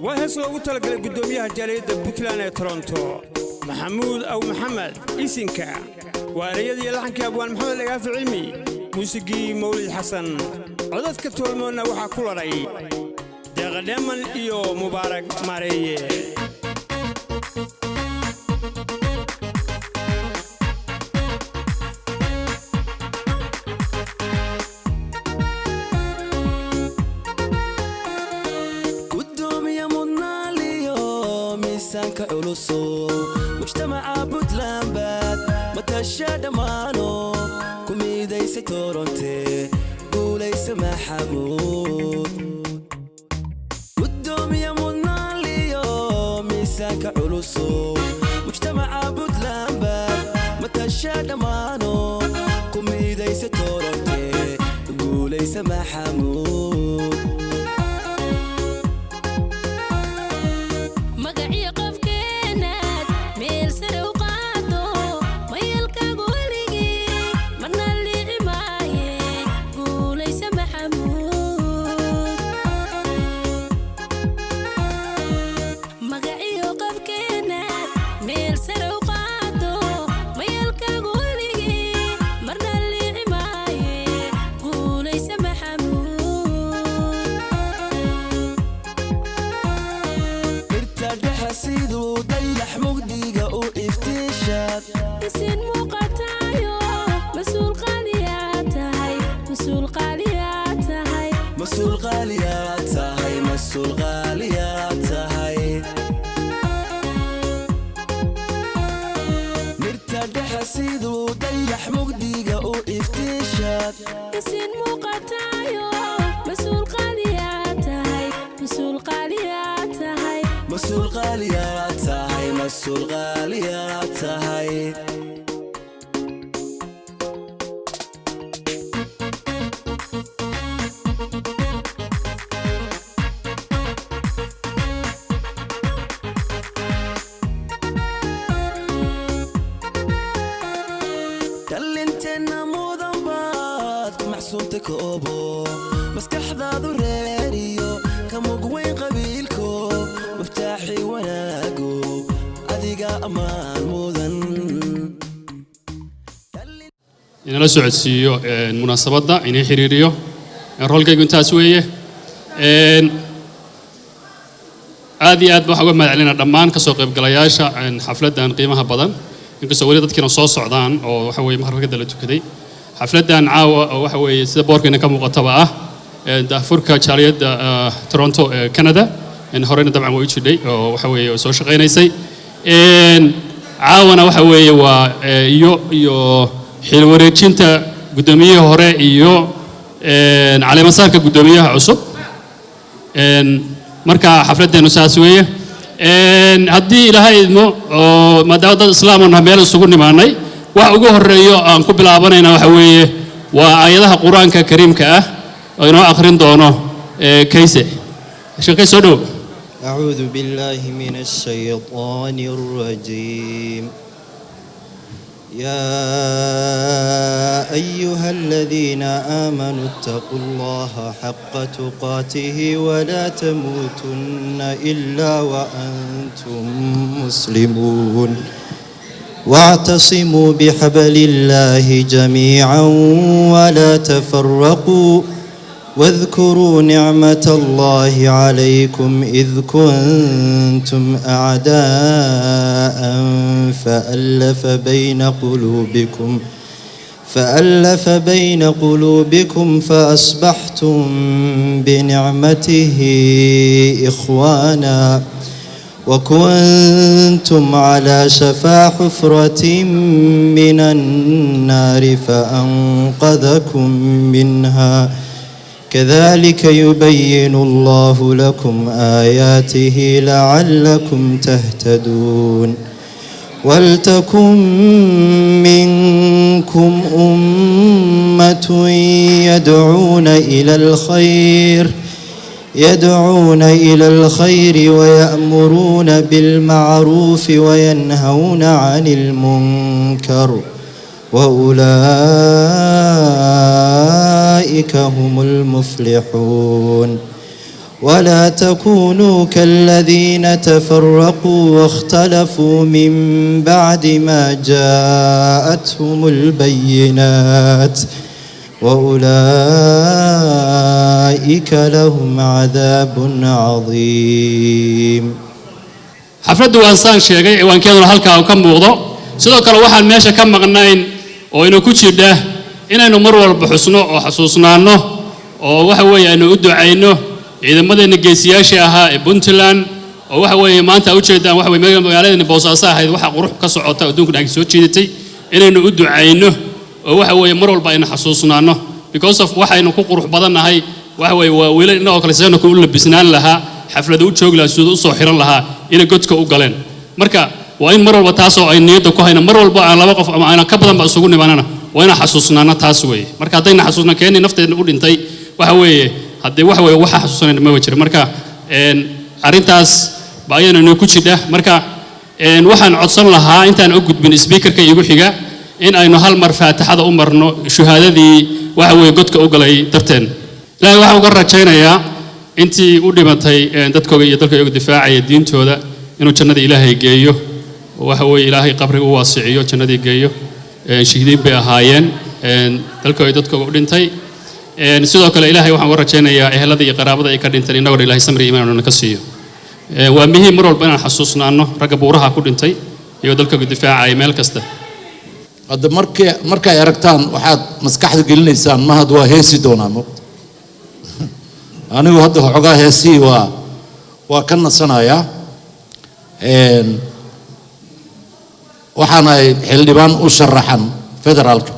Waa hees loogu talagalay guddoomiyaha jaaliyadda Puntland ee Toronto, Maxamuud Aw Maxamed Isinka. Waa ereyadii laxankii abwaan Maxamed Dhagaafi Cilmi, muusigii Mawlid Xasan, codadka toolmoonna waxaa ku ladhay Deeqa Dheeman iyo Mubaarag Maareeye. Gudoomiya mudnaaliyo miisaanka culuso, mujtamaca Puntland baad matasha dhammaano, ku miidaysay Toronte, guulaysa Maxamuud. Gudoomiya mudnaaliyo miisaanka culuso, mujtamaca Puntland baad matasha dhammaano, ku miidaysay Toronte, guulaysa Maxamuud. Magaciyo qofkeenaad meel sare u qaado, mayalkaagu weligii marna liici maaye, guulaysa Maxamuud. Magaciyo qofkeenaad meel sare u qaado, mayalkaagu weligii marna liici maaye, guulaysa Maxamuud. Mirta dhexe siduu dayax mugdiga u iftiishaad, Isin muuqataayo mas-uul qaaliyaa tahay, mas-uul qaaliyaa tahay. Mas-uul qaaliyaa tahay, mas-uul qaaliyaa tahay. Mirta dhexe siduu dayax mugdiga u iftiishaad, Isin muuqataayo mas-uul qaaliyaa tahay, mas-uul qaaliyaa tahay. Mas-uul qaaliyaa tahay, mas-uul qaaliyaa tahay. Dhalinteenna mudan baad ku maxsuumta koobo, maskaxdaadu reeriyo ka mug weyn qabiilko, muftaaxi wanaago adiga ammaan mudan. Inala socodsiiyo munaasabadda, inay xiriiriyo roolkaygu intaas weeye. Aad iyo aad waxaan uga mahad celinaa dhammaan kasoo qaybgalayaasha xafladdan qiimaha badan, inkastoo weli dadkiina soo socdaan oo waxa weeye maqribka la tukaday. Xafladdan caawa oo waxa weeye sida boorkeena ka muuqataba ah daahfurka jaaliyadda Toronto ee Canada, horeyna dabcan way u jidhay oo waxa weeye soo shaqaynaysay. Caawana waxa weeye waa iyo xil wareejinta guddoomiyihii hore iyo caleemasaarka guddoomiyaha cusub. Marka xafladdeenu saas weeye. Haddii Ilaahay idmo oo maadaama dad islaam oo nahay meel isugu nimaanay, wax ugu horeeyo aan ku bilaabanayna waxa weeye waa aayadaha Qur-aanka Kariimka ah oo inoo akhrin doono Kayse. Sheekh Kayse, soo dhow. أعوذ بالله من الشيطان الرجيم. يا أيها الذين آمنوا اتقوا الله حق تقاته ولا تموتن إلا وأنتم مسلمون. واعتصموا بحبل الله جميعا ولا تفرقوا، واذكروا نعمة الله عليكم إذ كنتم أعداء فألف بين قلوبكم فأصبحتم بنعمته إخوانا، وكنتم على شفا حفرة من النار فأنقذكم منها. كذلك يبين الله لكم آياته لعلكم تهتدون. ولتكن منكم أمة يدعون إلى الخير ويأمرون بالمعروف وينهون عن المنكر، وأولئك هم المفلحون. ولا تكونوا كالذين تفرقوا واختلفوا من بعد ما جاءتهم البينات وأولئك لهم عذاب عظيم. Xafladdu waan saan sheegay, ciwaankeeduna halkaa uu ka muuqdo. Sidoo kale waxaan meesha ka maqnayn oo inu ku jidha inaynu mar walba xusno oo xasuusnaanno oo waxa weeye aynu u ducayno ciidamadeenna geesiyaashii ahaa ee Puntland, oo waxa weeye maanta ujeedaan waxa weye magaaladeena Boosaaso ahayd waxa qurux ka socota adduunka dhanka soo jiidatay, inaynu u ducayno oo waxa weeye mar walba aynu xasuusnaanno, because of waxaynu ku qurux badannahay waxa weeye waa wiilal innagoo kale sidaynu ku labisnaan lahaa, xaflada u joogi lahaa, siduu u soo xiran lahaa, inay godka u galeen. Marka waa in mar walba taasoo ay niyadda ku hayno, mar walba aan laba qof ama ayna ka badanba isugu nimaanana, waa inaan xasuusnaano taas weeye. Marka haddayna xasuusna keenii nafteedna u dhintay, waxa weeye haddee waxa weeye waxa xasuusanayna maba jiro. Marka arrintaas ba ayadana inoo ku jidha. Marka waxaan codsan lahaa, intaan u gudbin speakerka iigu xiga, in aynu hal mar faatixada u marno shuhaadadii waxa weeye godka u galay darteen. Ilaahay waxaan uga rajaynayaa intii u dhimatay dadkooga iyo dalka iyagu difaacaya diintooda inuu jannada Ilaahay geeyo, waxa weeye Ilaahay qabriga u waasiciyo, jannadii geeyo. Shahiidiin bay ahaayeen dalkooga iyo dadkooga u dhintay. Sidoo kale Ilaahay waxaan uga rajaynayaa ehelada iyo qaraabada ay ka dhinteen innagoo Ilaahay samri iimaan ka siiyo. Waa muhiim mar walba inaan xasuusnaano ragga buuraha ku dhintay iyo dalkooga difaacaya meel kasta. Hadda markii markay aragtaan waxaad maskaxda gelinaysaan Mahad waa heesi doonaa moogta. Anigu hadda waxoogaa heesihii waa ka nasanayaa. Waxaan ahay xildhibaan u sharaxan federaalka.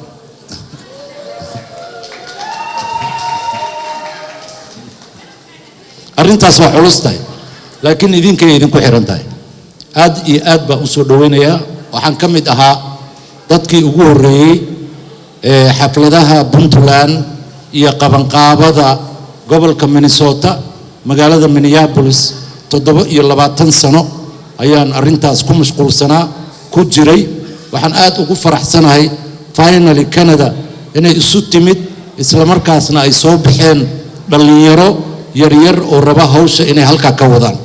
Arrintaas waa culus tahay, laakiin idinkay idinku xiran tahay. Aad iyo aad baan u soo dhowaynayaa. Waxaan ka mid ahaa dadkii ugu horreeyey ee xafladaha Puntland iyo qabanqaabada gobolka Minnesota, magaalada Minneapolis. 27 sano ayaan arrintaas ku mashquulsanaa, ku jiray. Waxaan aad ugu faraxsanahay finally Canada inay isu timid, isla markaasna ay soo baxeen dhallinyaro yaryar oo raba hawsha inay halkaa ka wadaan.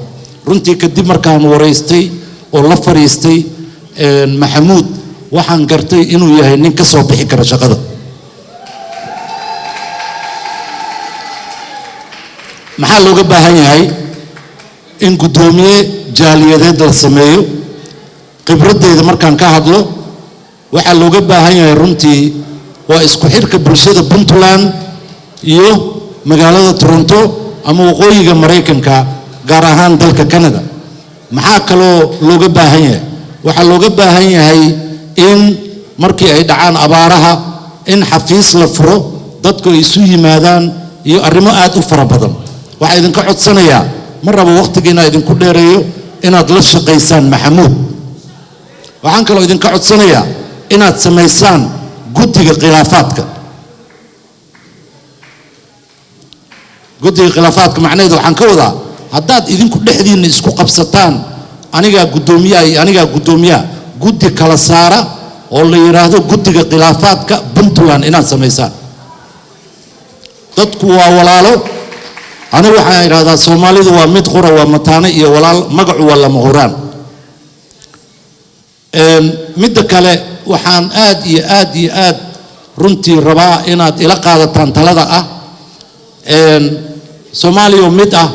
Runtii kadib markaan waraystay oo la fadhiistay Maxamuud, waxaan gartay inuu yahay nin ka soo bixi kara shaqada. Maxaa looga baahan yahay? In guddoomiye jaaliyadeed la sameeyo. Khibradeyda markaan ka hadlo, waxaa looga baahan yahay runtii waa isku xidhka bulshada Puntland iyo magaalada Toronto ama waqooyiga Maraykanka, gaar ahaan dalka Canada. Maxaa kaloo looga baahan yahay? Waxaa looga baahan yahay in markii ay dhacaan abaaraha in xafiis la furo, dadku ay isu yimaadaan, iyo arrimo aad u fara badan. Waxaa idinka codsanayaa, ma rabo waqtiga inaa idinku dheereeyo, inaad la shaqaysaan Maxamuud. Waxaan kaloo idinka codsanayaa inaad samaysaan guddiga khilaafaadka. Guddiga khilaafaadka macnaheedu waxaan ka wadaa, haddaad idinku dhexdiinna isku qabsataan, anigaa guddoomiyaha iyo anigaa guddoomiyaha, guddi kala saara oo la yidhaahdo guddiga khilaafaadka Puntland inaad samaysaan. Dadku waa walaalo. Anigu waxaan idhahdaa Soomaalidu waa mid qura, waa mataane iyo walaal, magacu waa lama huraan. Midda kale, waxaan aad iyo aad iyo aad runtii rabaa inaad ila qaadataan talada ah Soomaaliya oo mid ah.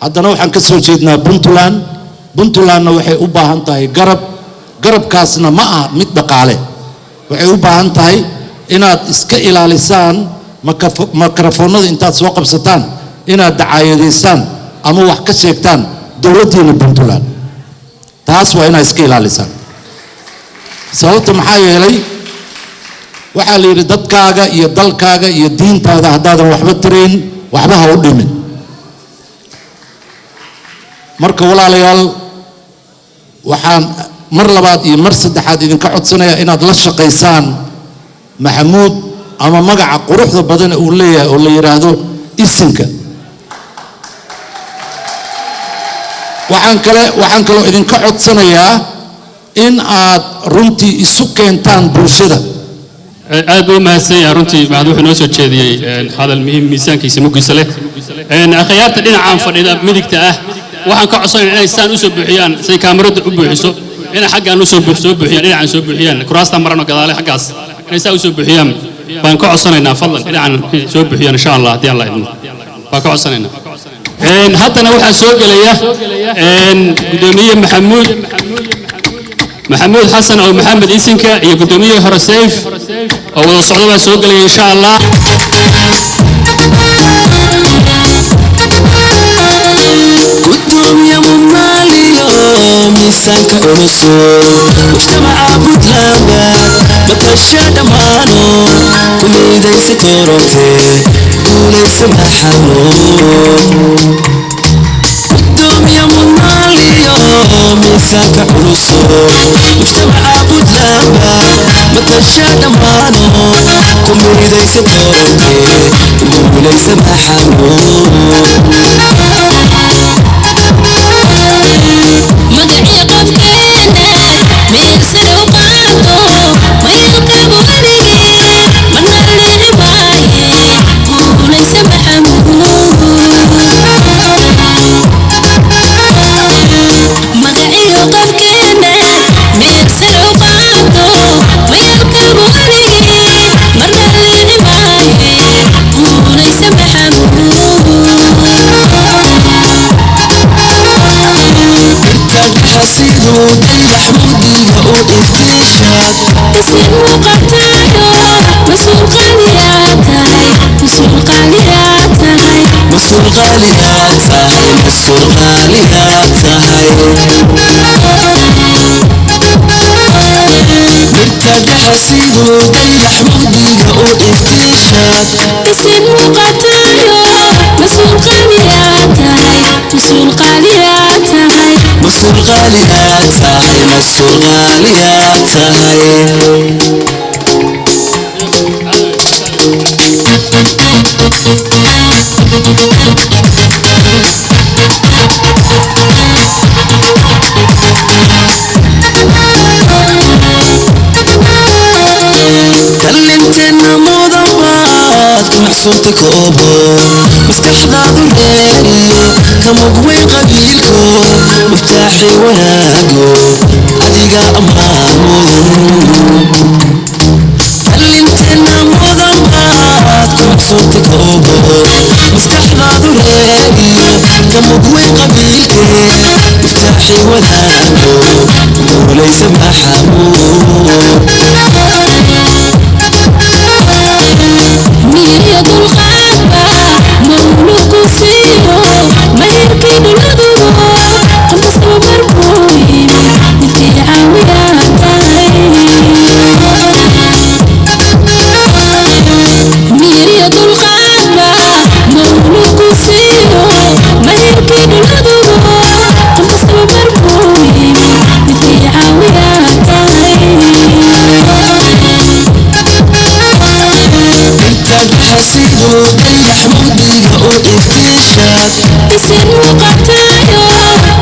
Haddana waxaan ka soo jeednaa Puntland. Puntlandna waxay u baahan tahay garab. Garabkaasna ma aha mid dhaqaale. Waxay u baahan tahay inaad iska ilaalisaan makarafoonada intaad soo qabsataan inaad dacaayadaysaan ama wax ka sheegtaan dowladdiina Puntland. Taas waa inaad iska ilaalisaan. Sababta maxaa yeelay, waxaa la yidhi dadkaaga iyo dalkaaga iyo diintaada haddaadan waxba tarayn, waxba ha u dhimin. Marka walaalayaal, waxaan mar labaad iyo mar saddexaad idinka codsanayaa inaad la shaqaysaan Maxamuud ama magaca quruxda badan uu leeyahay oo la yidhaahdo isinka. Waxaan kaloo idinka codsanayaa in aad runtii isu keentaan bulshada. Aad buu u mahadsan yahay runtii. Mahad wuxuu noo soo jeediyey hadal muhiim, miisaankiisa muggiisa leh. Akhyaarta dhinacaan fadhida midigta ah waxaan ka codsanaya inay saan usoo buuxiyaan, say kaamaradu u buuxiso, inay xaggaan usoo soo buuxiyaan, dhinacaan soo buuxiyaan, kuraasta maran oo gadaale xaggaas inay saa usoo buuxiyaan baan ka codsanaynaa. Fadlan dhinacan soo buuxiyaan, insha Allah, haddii Allah idmo baan ka codsanaynaa. Haddana waxaa soo gelaya gudoomiye Maxamuud Xasan oo Maxamed Isinka iyo gudoomiyihii hore Sayf oo wada socda baa soo gelaya, insha Allah. Gudoomiye mudnaaliyo miisaanka culuso, mujtamaca Puntlandba matasha dhammaano, ku midaysa Toronte, guulaysa Maxamuud. Gudoomiye mudnaaliyo miisaanka culuso, mujtamaca Puntlandba matasha dhammaano, ku midaysa Toronte, guulaysa Maxamuud. Magacii qofkeena meel sare u qaado, mayalkaagu adigii marna liici maaye, guulaysa Maxamuud. Magaciyo qofkeena meel sare u qaado, mayalkaagu adigii marna liici maaye, guulaysa Maxamuud. Siduu dayax mugdiga u iftiishaad, Isin muuqataayo, mas-uul qaaliyaa tahay, mas-uul qaaliyaa tahay. Mas-uul qaaliyaa tahay, mas-uul qaaliyaa tahay. Mirta dhexe siduu dayax mugdiga u iftiishaad, Isin muuqataayo, mas-uul qaaliyaa tahay, mas-uul qaaliyaa tahay. Mas-uul qaaliyaa tahay, mas-uul qaaliyaa tahay. Kalinteenna mudan baad ku maxsuunta koobo, maskaxdaadu reeriyo ka mugweyn qabiilko, muftaaxi wanaago adiga ammaan mudan. Kalinteenna mudan baad ku maxsuunta koobo, maskaxdaadu reeriyo ka mugweyn qabiilke, muftaaxi wanaago, guulaysa Maxamuud. Miyiriyo dulqaadba mawludku siiyo, mahirkii dhuladugo qof kastaba markuu yimi midkii caawiyaa tahay. Miyiriyo dulqaadba mawludku siiyo, mahirkii dhuladugo qof kastaba markuu yimi midkii caawiyaa tahay. Mirta dhexe siduu dayax mugdiga u iftiishaad, Isin muuqataayo,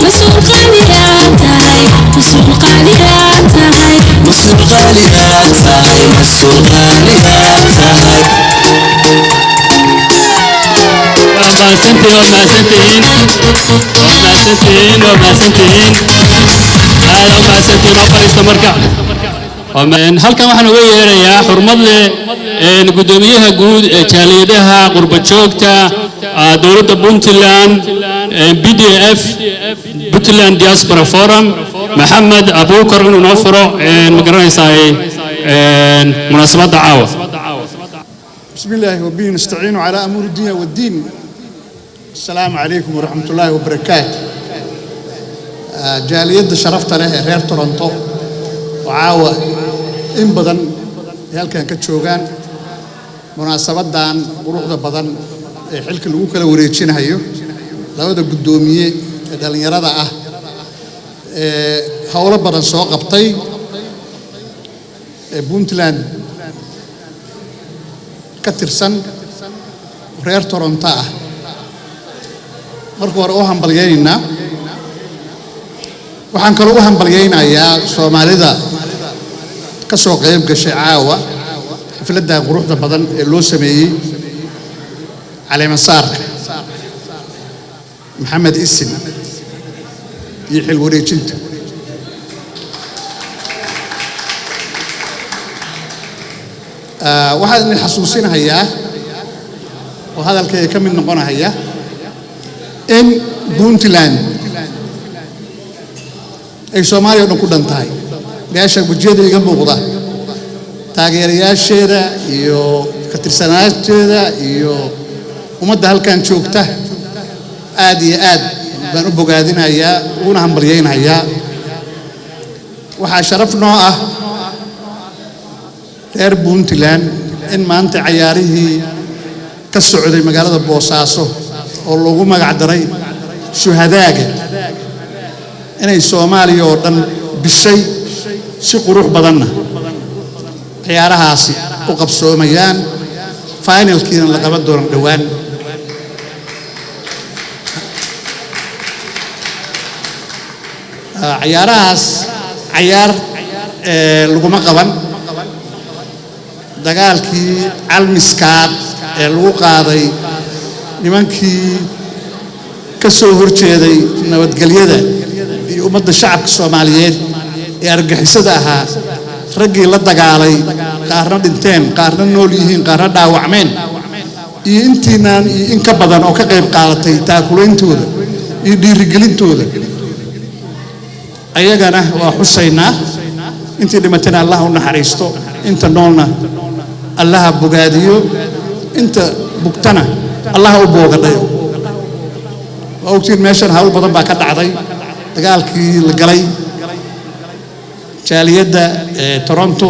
mas-uul qaaliyaa tahay, mas-uul qaaliyaa tahay. Mas-uul qaaliyaa tahay, mas-uul qaaliyaa tahay. Waa mahadsantihiin, waa mahadsantihiin, waa mahadsantihiin, waa mahadsantihiin, aad u mahadsantihiin oo fadhiista marka. Halkan waxaan uga yeerayaa xurmad leh gudoomiyaha guud ee jaaliyadaha qurba joogta dowladda Puntland, BDF, Puntland Diaspora Forum, Maxamed Abuukar, inuu noo furo ma garanaysaa munaasabadda caawa. بسم الله وبه نستعين على أمور الدنيا والدين. السلام عليكم ورحمة الله وبركاته. جالية شرفت له reer Toronto oo caawa in badan ay halkan ka joogaan munaasabadan quruxda badan ee xilka lagu kala wareejinayo labada guddoomiye ee dhallinyarada ah ee howlo badan soo qabtay ee Puntland ka tirsan, reer Toronto ah. Marka hore u hambalyaynaynaa. Waxaan kaloo u hambalyaynayaa Soomaalida ka soo qayb gashay caawa. Xafladdan quruxda badan ee loo sameeyey caleemasaarka Maxamed Isin iyo xil wareejinta. Waxaan idin xasuusinahayaa oo hadalkayga ka mid noqonahaya in Puntland ay Soomaaliya o dhan ku dhan tahay. Meesha wejiyada iga muuqda, taageerayaasheeda iyo ka tirsanaanteeda iyo ummadda halkan joogta, aad iyo aad baan u bogaadinayaa uguna hambalyaynayaa. Waxaa sharaf noo ah reer Puntland in maanta cayaarihii ka socday magaalada Boosaaso oo loogu magac daray shuhadaaga inay Soomaaliya oo dhan bishay, si qurux badanna ciyaarahaasi u qabsoomayaan, finalkiina la qaban doono dhowaan. Cayaarahaas cayaar laguma qaban dagaalkii Calmiskaad ee lagu qaaday nimankii ka soo horjeeday nabadgelyada iyo ummadda shacabka Soomaaliyeed ee argagixisada ahaa. Raggii la dagaalay, qaarna dhinteen, qaarna nool yihiin, qaarna dhaawacmeen, iyo intiinaan iyo in ka badan oo ka qayb qaadatay taakulayntooda iyo dhiirigelintooda, ayagana waa xusaynaa. Intii dhimatayna Allah u naxariisto, inta noolna Allaha bogaadiyo, inta bugtana Allaha u boogadhayo. Waa ogtiin, meeshan hawl badan baa ka dhacday dagaalkii la galay. Jaaliyadda ee Toronto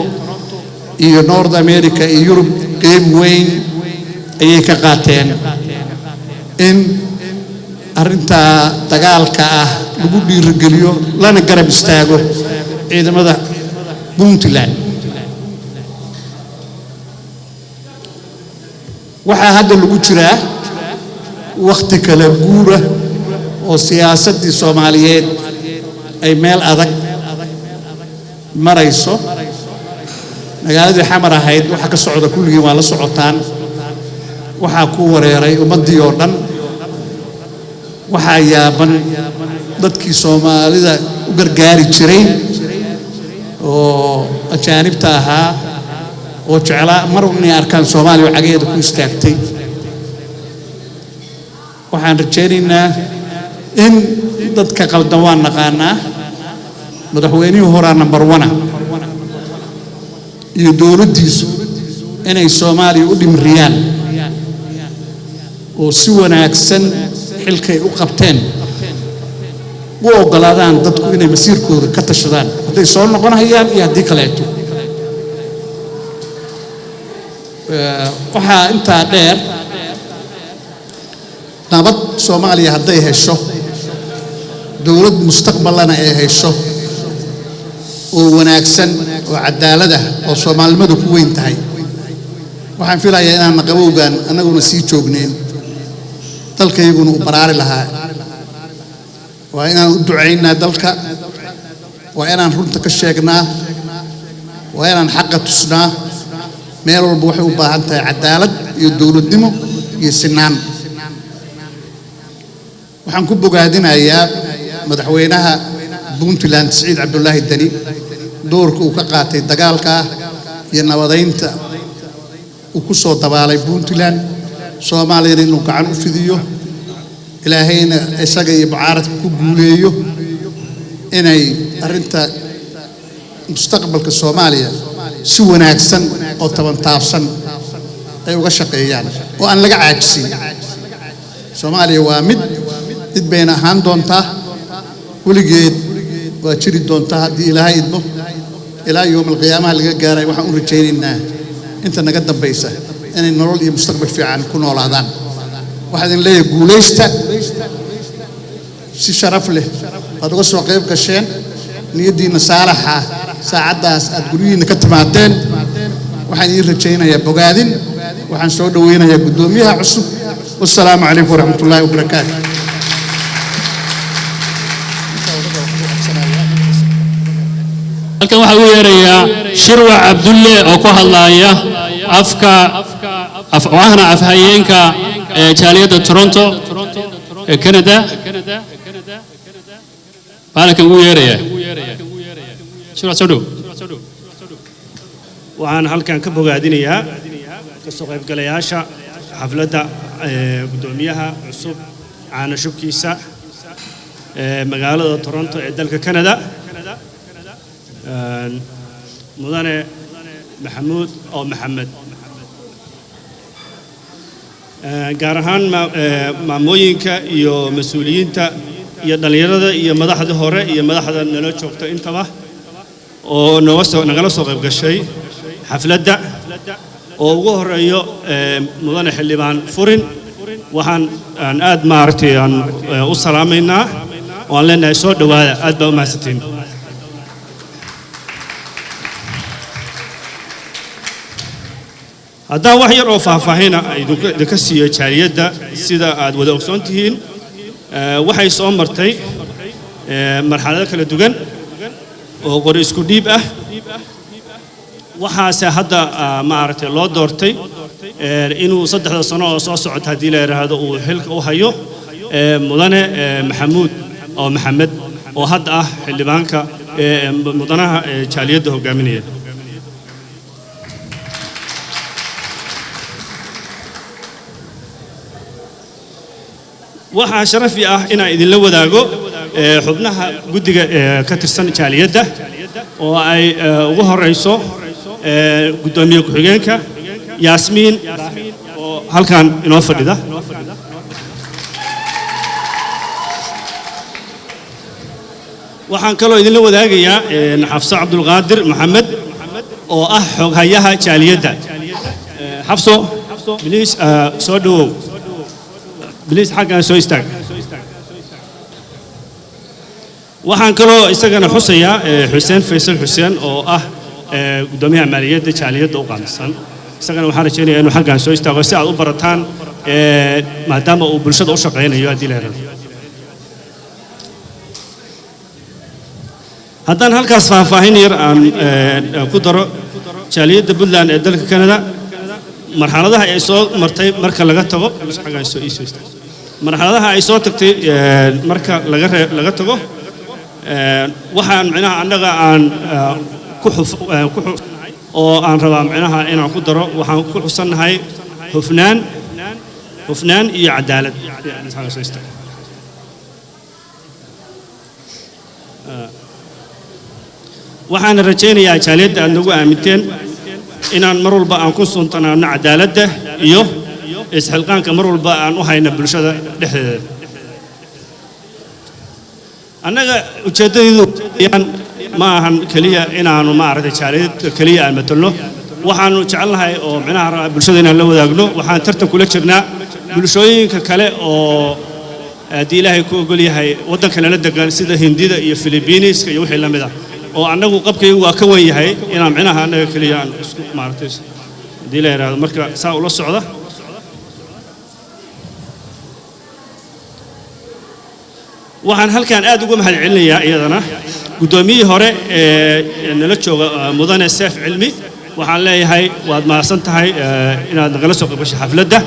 iyo North America iyo Yurub qeyb weyn ayay ka qaateen in arrintaa dagaalka ah lagu dhiirigeliyo lana garab istaago ciidamada Puntland. Waxaa hadda lagu jiraa wakhti kala guura oo siyaasaddii Soomaaliyeed ay meel adag marayso. Magaaladii Xamar ahayd waxa ka socda kulligiin waa la socotaan. Waxaa ku wareeray ummaddii oo dhan. Waxaa yaaban dadkii Soomaalida u gargaari jiray oo ajaanibta ahaa oo jeclaa mar un inay arkaan Soomaaliya oo cagaheeda ku istaagtay. Waxaan rajaynaynaa in dadka qaldan waan naqaanaa, madaxweynihii horaa number one iyo dowladdiisu inay Soomaaliya u dhimriyaan oo si wanaagsan xilkay u qabteen u oggolaadaan dadku inay masiirkooda ka tashadaan, hadday soo noqonayaan iyo haddii kaleeto. Waxaa intaa dheer, nabad Soomaaliya hadday hesho, dowlad mustaqbalana ay hesho oo wanaagsan oo cadaalad ah oo Soomaalinimadu ku weyn tahay, waxaan filayaa inaana qabowgan annaguna sii joognayn, dalkayguna uu baraari lahaa. Waa inaan u ducaynaa dalka, waa inaan runta ka sheegnaa, waa inaan xaqa tusnaa. Meel walba waxay u baahan tahay cadaalad iyo dowladnimo iyo sinaan. Waxaan ku bogaadinayaa madaxweynaha Puntland Siciid Cabdulaahi Deni doorka uu ka qaatay dagaalka iyo nabadaynta uu ku soo dabaalay Puntland, Soomaaliyana inuu gacan u fidiyo. Ilaahayna isaga iyo mucaaradka ku guuleeyo inay arrinta mustaqbalka Soomaaliya si wanaagsan oo tabantaabsan ay uga shaqeeyaan oo aan laga caajisin. Soomaaliya waa mid, mid bayna ahaan doontaa weligeed, waa jiri doontaa haddii Ilaahay idmo ilaa yowm alqiyaamaha laga gaaray. Waxaan u rajaynaynaa inta naga dambaysa inay nolol iyo mustaqbal fiican ku noolaadaan. Waxaa idin leeyahay guulaysta. Si sharaf leh waad uga soo qayb gasheen, niyaddiinna saalaxa saacaddaas aad guryihiinna ka timaadeen. Waxaan idiin rajaynayaa bogaadin. Waxaan soo dhoweynayaa guddoomiyaha cusub. Wassalaamu calaykum waraxmatullaahi wabarakaatu. Halkan waxaa ugu yeerayaa Shirwac Cabdulle oo ku hadlaaya Afka oo ahna afhayeenka ee jaaliyadda Toronto ee Canada baalankan ugu yeeraya. Shirwac, soo dhow. Waxaan halkan ka bogaadinayaa kasoo qaybgalayaasha xafladda guddoomiyaha cusub caano shubkiisa ee magaalada Toronto ee dalka Canada, mudane Maxamuud oo Maxamed, gaar ahaan maamooyinka iyo mas-uuliyiinta iyo dhallinyarada iyo madaxda hore iyo madaxda nala joogta intaba oo nooga soo nagala soo qayb gashay xafladda, oo ugu horeeyo mudane xildhibaan Furin. Waxaan aan aad maaragtay aan u salaamaynaa oo aan leenahay soo dhowaada, aad baa u mahadsantiin. Haddaan wax yar oo faahfaahina idinka siiyo jaaliyadda, sida aad wada ogsoon tihiin, waxay soo martay marxalado kala duwan oo qori isku dhiib ah. Waxaase hadda maaragtay loo doortay inuu 3da sano oo soo socota, haddii la yidhaahdo, uu xilka u hayo mudane Maxamuud oo Maxamed, oo hadda ah xildhibaanka mudanaha jaaliyadda hogaaminaya. Waxaa sharafi ah inaan idinla wadaago xubnaha guddiga ka tirsan jaaliyadda, oo ay ugu horeyso guddoomiye ku-xigeenka Yaasmiin oo halkan inoo fadhida. Waxaan kaloo idinla wadaagayaa Xafso Cabdulqaadir Maxamed oo ah xoghayaha jaaliyadda. Xafso, please, soo dhowow, please, xaggan soo istaag. Waxaan kaloo isagana xusayaa Xuseen Faysal Xuseen oo ah guddoomiyaha maaliyadda jaaliyadda u qaamisan. Isagana waxaan rajaynayaa inuu xaggan soo istaago si aad u barataan, maadaama uu bulshada u shaqaynayo, haddii la yidhahdo. Haddaan halkaas faahfaahin yar aan ku daro jaaliyadda Puntland ee dalka Canada, marxaladaha ay soo martay marka laga tago xaggaan soo iisoo istaag, marxaladaha ay soo tagtay marka laga tago, waxaan micnaha annaga aan ku xuf ku oo aan rabaa micnaha inaan ku daro, waxaan ku xusannahay hufnaan iyo cadaalad. Xaggaan soo istaag. Waxaana rajaynayaa jaaliyadda aad nagu aaminteen inaan mar walba aan ku suntanaano cadaaladda iyo isxilqaanka mar walba aan u hayna bulshada dhexdeeda. Annaga ujeeddadaydu ma ahan keliya inaanu maaragtay jaaliyadda keliya aan matalno. Waxaanu jecelnahay oo micnaha rabaa bulshada inaan la wadaagno, waxaan tartan kula jirnaa bulshooyinka kale oo, haddii Ilaahay ku ogol yahay, waddanka nala degan, sida Hindida iyo Filibiiniska iyo wixii la mid ah, oo annagu qabkaygu waa ka wan yahay inaan micnaha annaga keliya aan isku maaragtay, haddii la yidhaahdo. Marka saa ula socda. Waxaan halkan aad uga mahad celinayaa iyadana guddoomiyihii hore ee nala jooga, mudane Seef Cilmi. Waxaan leeyahay waad mahadsan tahay inaad nagala soo qaybgashay xafladda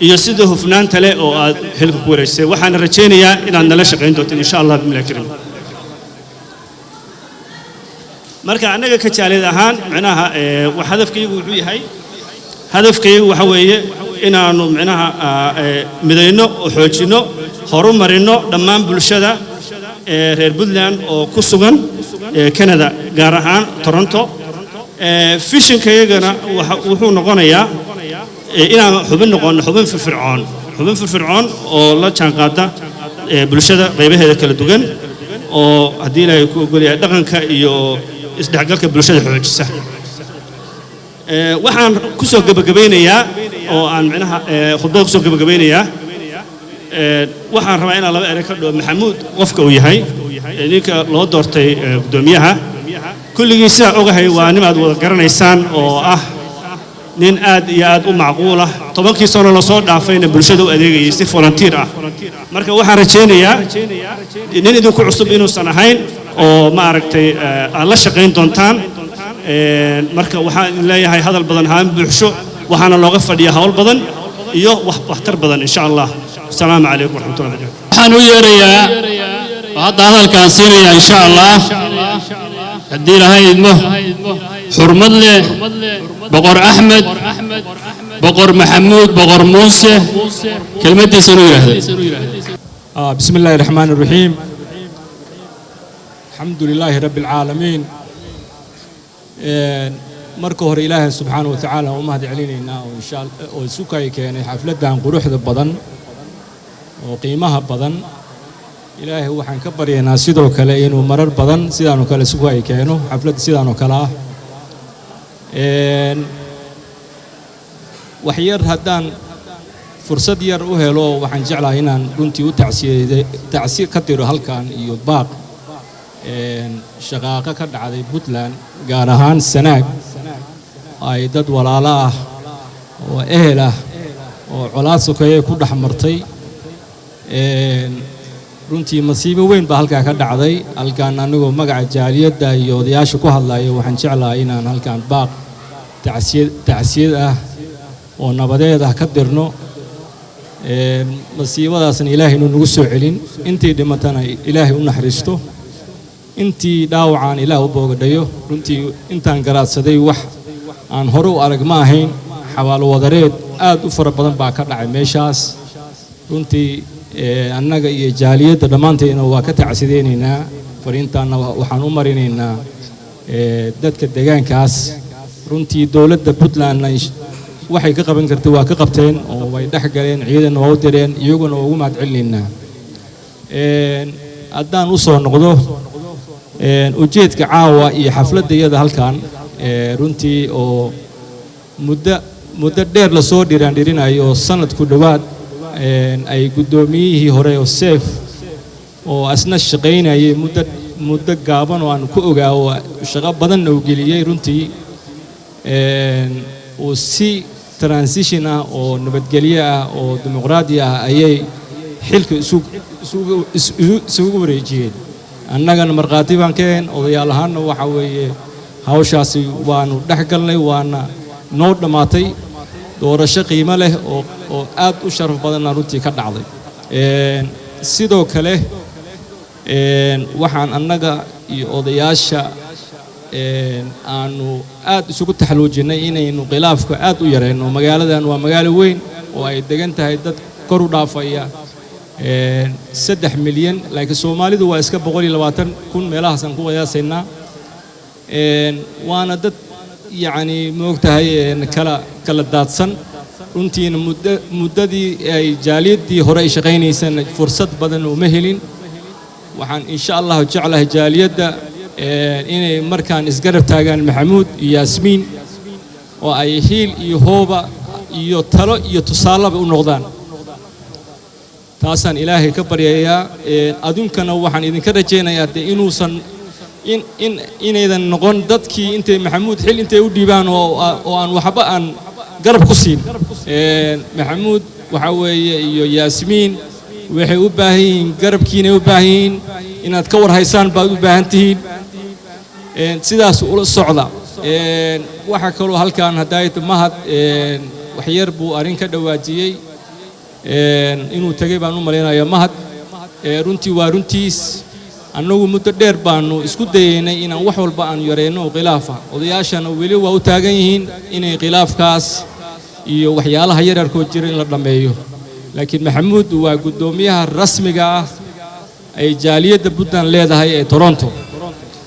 iyo sida hufnaanta leh oo aad xilka ku wareejisay. Waxaana rajaynayaa inaad nala shaqayn doontiin, insha Allah bismillahi karim. Marka annaga ka jaaliyad ahaan micnaha hadafkaygu wuxuu yahay, hadafkaygu waxa weeye inaannu micnaha midayno oo xoojinno, horumarinno dhammaan bulshada ee reer Puntland oo ku sugan Canada, gaar ahaan Toronto. Visionkayagana wuxuu noqonayaa inaan xubin noqono, xubin firfircoon oo la jaanqaada bulshada qaybaheeda kala duwan, oo haddii Ilaahay ku ogol yahay dhaqanka iyo isdhexgalka bulshada xoojisa. Waxaan ku soo gebagabaynayaa oo aan micnaha khudbada ku soo gebagabaynayaa, waxaan rabaa inaan laba erey ka dhaho Maxamuud qofka uu yahay, ninka loo doortay guddoomiyaha. Kulligii sidaan ogahay waa nin aad wada garanaysaan oo ah nin aad iyo aad u macquul ah, 10kii sano lasoo dhaafayna bulshada u adeegayay si volunteer ah. Marka waxaan rajaynayaa nin idinku cusub inuusan ahayn oo maaragtay aad la shaqayn doontaan. Marka waxaan idin leeyahay, hadal badan haan buuxsho, waxaana looga fadhiyaa hawl badan iyo wax waxtar badan, insha Allah. Asalaamu calaykum waraxmatullahi wabarakatu. Waxaan u yeerayaa oo hadda hadalkaan siinayaa, insha Allah, haddii Ilaahay idmo, xurmad leh, Boqor Axmed Boqor Maxamuud Boqor Muuse, kelmaddiisa inuu yidhaahdo. بسم الله الرحمن الرحيم، الحمد لله رب العالمين. Marka hore Ilaahay subxaana wa tacaala u mahad celinaynaa oo insha oo isu kay keenay xafladdan quruxda badan oo qiimaha badan. Ilaahay waxaan ka baryaynaa sidoo kale inuu marar badan sidaanoo kale isu kay keeno xafladda sidaanoo kale ah. Wax yar haddaan fursad yar u helo, waxaan jeclahay inaan runtii u tacsiyeyde tacsiye ka diro halkan iyo baaq shaqaaqo ka dhacday Puntland, gaar ahaan Sanaag, ay dad walaalo ah oo ehel ah oo colaad sokeeye ku dhex martay. Runtii masiibo weyn baa halkaa ka dhacday. Halkaan anigoo magaca jaaliyadda iyo odayaasha ku hadlaya, waxaan jeclahay inaan halkaan baaq tacsiyad ah oo nabadeed ah ka dirno. Masiibadaasna Ilaahay inuu nagu soo celin, intii dhimatana Ilaahay u naxariisto, intii dhaawacaan Ilaah u boogadhayo. Runtii intaan garaadsaday wax aan hore u arag ma ahayn. Xabaalo wadareed aad u fara badan baa ka dhacay meeshaas. Runtii annaga iyo jaaliyadda dhammaanteedna waa ka tacsideynaynaa. Fariintaanna waxaan u marinaynaa dadka deegaankaas. Runtii dowladda Puntlandna waxay ka qaban kartay waa ka qabteen oo way dhex galeen, ciidanna waa u direen, iyaguna waa ugu mahad celinaynaa. Haddaan u soo noqdo ujeedka caawa iyo xafladda iyada halkan, runtii oo muddo dheer lasoo dhiraandhirinayo oo sanad ku dhowaad, ay guddoomiyihii hore oo Seef oo asna shaqaynayay muddo gaaban oo aan ku ogaa oo shaqo badanna uu geliyey, runtii uu si transition ah oo nabadgelyo ah oo dimuqraadi ah ayay xilka isugu wareejiyeen. Annagana markhaati baan ka ahayn, odayaal ahaanna waxa weeye hawshaasi waanu dhex galnay, waana noo dhammaatay. Doorasho qiimo leh oo aad u sharaf badanna runtii ka dhacday. Sidoo kale waxaan annaga iyo odayaasha aanu aad isugu taxaluujinnay inaynu khilaafka aad u yarayno. Magaaladan waa magaalo weyn oo ay degan tahay dad kor u dhaafaya 3 milyan, laakiin Soomaalidu waa iska 120,000 meelahaasaan ku qiyaasaynaa. Waana dad yacni moogtahay kala daadsan. Runtiina muddadii ay jaaliyaddii hore ay shaqaynaysana fursad badan uma helin. Waxaan insha Allahu jeclahay jaaliyadda inay markaan isgarab taagaan Maxamuud iyo Yaasmiin oo ay hiil iyo hooba iyo talo iyo tusaalaba u noqdaan. Taasaan Ilaahay ka baryayaa. Aduunkana waxaan idinka rajaynayaa dee inuusan in in inaydan noqon dadkii intay Maxamuud xil intay u dhiibaan oo aan waxba aan garab ku siin. Maxamuud waxaa weeye iyo Yaasmiin waxay u baahan yihiin garabkiinay u baahan yihiin, inaad ka war haysaan baad u baahan tihiin. Sidaas ula socda. Waxaa kaloo halkan haddaayta Mahad waxyar buu arrin ka dhawaajiyey, inuu tegey baan u malaynayaa Mahad. Runtii waa runtiis, annagu muddo dheer baanu isku dayeynay inaan wax walba aan yareyno oo khilaafa. Odayaashana weli waa u taagan yihiin inay khilaafkaas iyo waxyaalaha yaryarkoo jira in la dhammeeyo, laakiin Maxamuud waa guddoomiyaha rasmiga ah ay jaaliyadda Puntland leedahay ee Toronto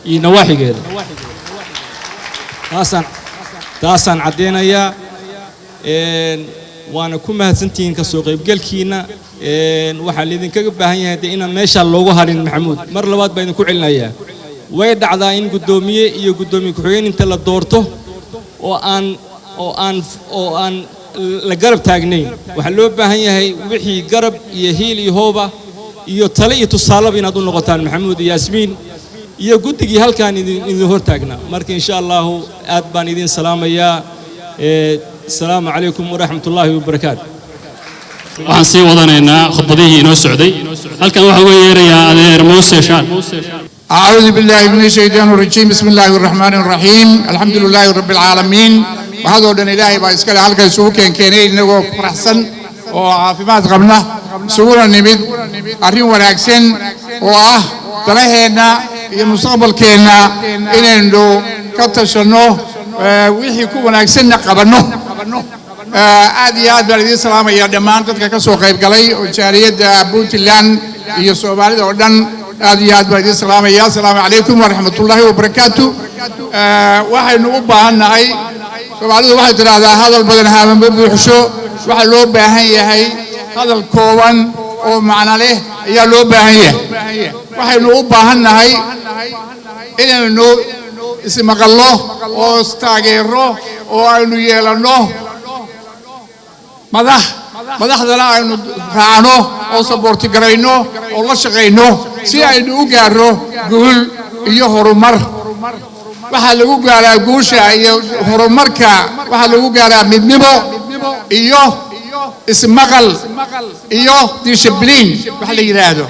iyo nawaaxigeeda. Taasaan caddeynayaa. Waana ku mahadsantihiin ka soo qaybgalkiinna. Waxaa laydinkaga baahan yahay dee inaan meeshaa loogu harin Maxamuud. Mar labaad baa idinku celinayaa, way dhacdaa in guddoomiye iyo guddoomiye ku-xigeen inta la doorto oo aan la garab taagnayn. Waxaa loo baahan yahay wixii garab iyo hiil iyo hooba iyo tale iyo tusaalaba inaad u noqotaan Maxamuud iyo Yaasmiin iyo guddigii halkaan idin hor taagnaa. Marka insha Allahu aad baan idin salaamayaa. Asalaamu calaykum waraxmat ullaahi wabarakaatu. Waxaan sii wadanaynaa khudbadihii inoo socday. Halkan waxaan uga yeerayaa adeer Muuse Shaan. أعوذ بالله من الشيطان الرجيم، بسم الله الرحمن الرحيم، الحمد لله رب العالمين. Waxaadoo dhan Ilaahay baa iskale. Halka isugu keenkeenay inagoo faraxsan oo caafimaad qabna, isuguna nimid arrin wanaagsan oo ah danaheenna iyo mustaqbalkeenna inaynu ka tashanno, wixii ku wanaagsanna qabanno. Aad iyo aad baan idiin salaamaya dhammaan dadka ka soo qayb galay oo jaaliyadda Puntland iyo Soomaalida oo dhan. Aad iyo aad baan idiin salaamaya. Asalaamu calaykum waraxmatullaahi wabarakaatu. Waxaynu u baahan nahay, Soomaalidu waxay tidhaahdaa, "Hadal badan haamama buuxsho." Waxaa loo baahan yahay hadal kooban oo macno leh ayaa loo baahan yahay. Waxaynu u baahan nahay inaynu ismaqallo oo istaageero oo aynu yeelanno madax, madaxdana aynu raacno oo support garayno oo la shaqayno si aynu u gaarno guul iyo horumar. Waxaa lagu gaaraa guusha iyo horumarka, waxaa lagu gaaraa midnimo iyo ismaqal iyo discipline wax la yidhaahdo.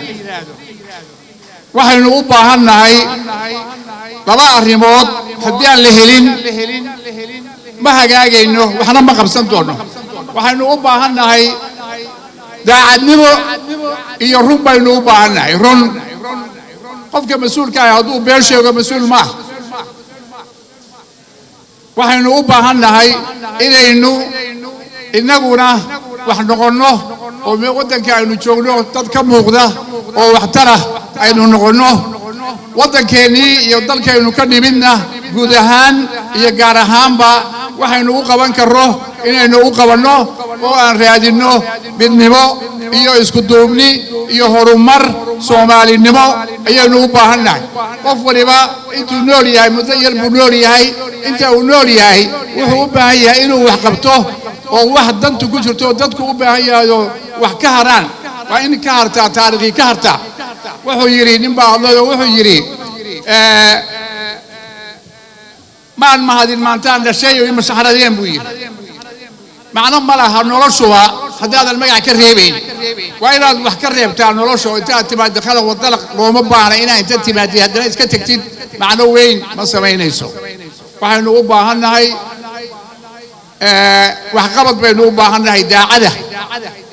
Waxaynu u baahan nahay laba arrimood. Haddii aan la helin, ma hagaagayno, waxna ma qabsan doono. Waxaynu u baahan nahay daacadnimo iyo run baynu u baahan nahay, run. Qofka mas-uulka ah hadduu been sheego, mas-uul maaha. Waxaynu u baahan nahay inaynu innaguna wax noqonno oo waddanka aynu joogno dad ka muuqda oo waxtara aynu noqonno, waddankeennii iyo dalkaynu ka nimidna guud ahaan iyo gaar ahaanba waxaynu u qaban karro inaynu u qabanno oo aan raadinno midnimo iyo isku duubni iyo horumar Soomaalinimo ayaynu u baahan nahay. Qof waliba intuu nool yahay, muddo yar buu nool yahay. Inta uu nool yahay wuxuu u baahan yahay inuu wax qabto oo wax dantu ku jirto oo dadku u baahan yahay oo wax ka haraan. Waa in ka hartaa, taariikhii ka hartaa. Wuxuu yidhi nin baa hadlay oo wuxuu yidhi, "Maan mahadin maantaan dhashay oo imasaxradeen," buu yidhi. Macno ma laha noloshuba haddaadan magac ka reebayn. Waa inaad wax ka reebtaa nolosha oo intaad timaadid khalaq wadalaq looma baahna. Inaad inta timaadid haddana iska tegtid macno weyn ma samaynayso. Waxaynu u baahan nahay waxqabad baynu u baahan nahay daacada.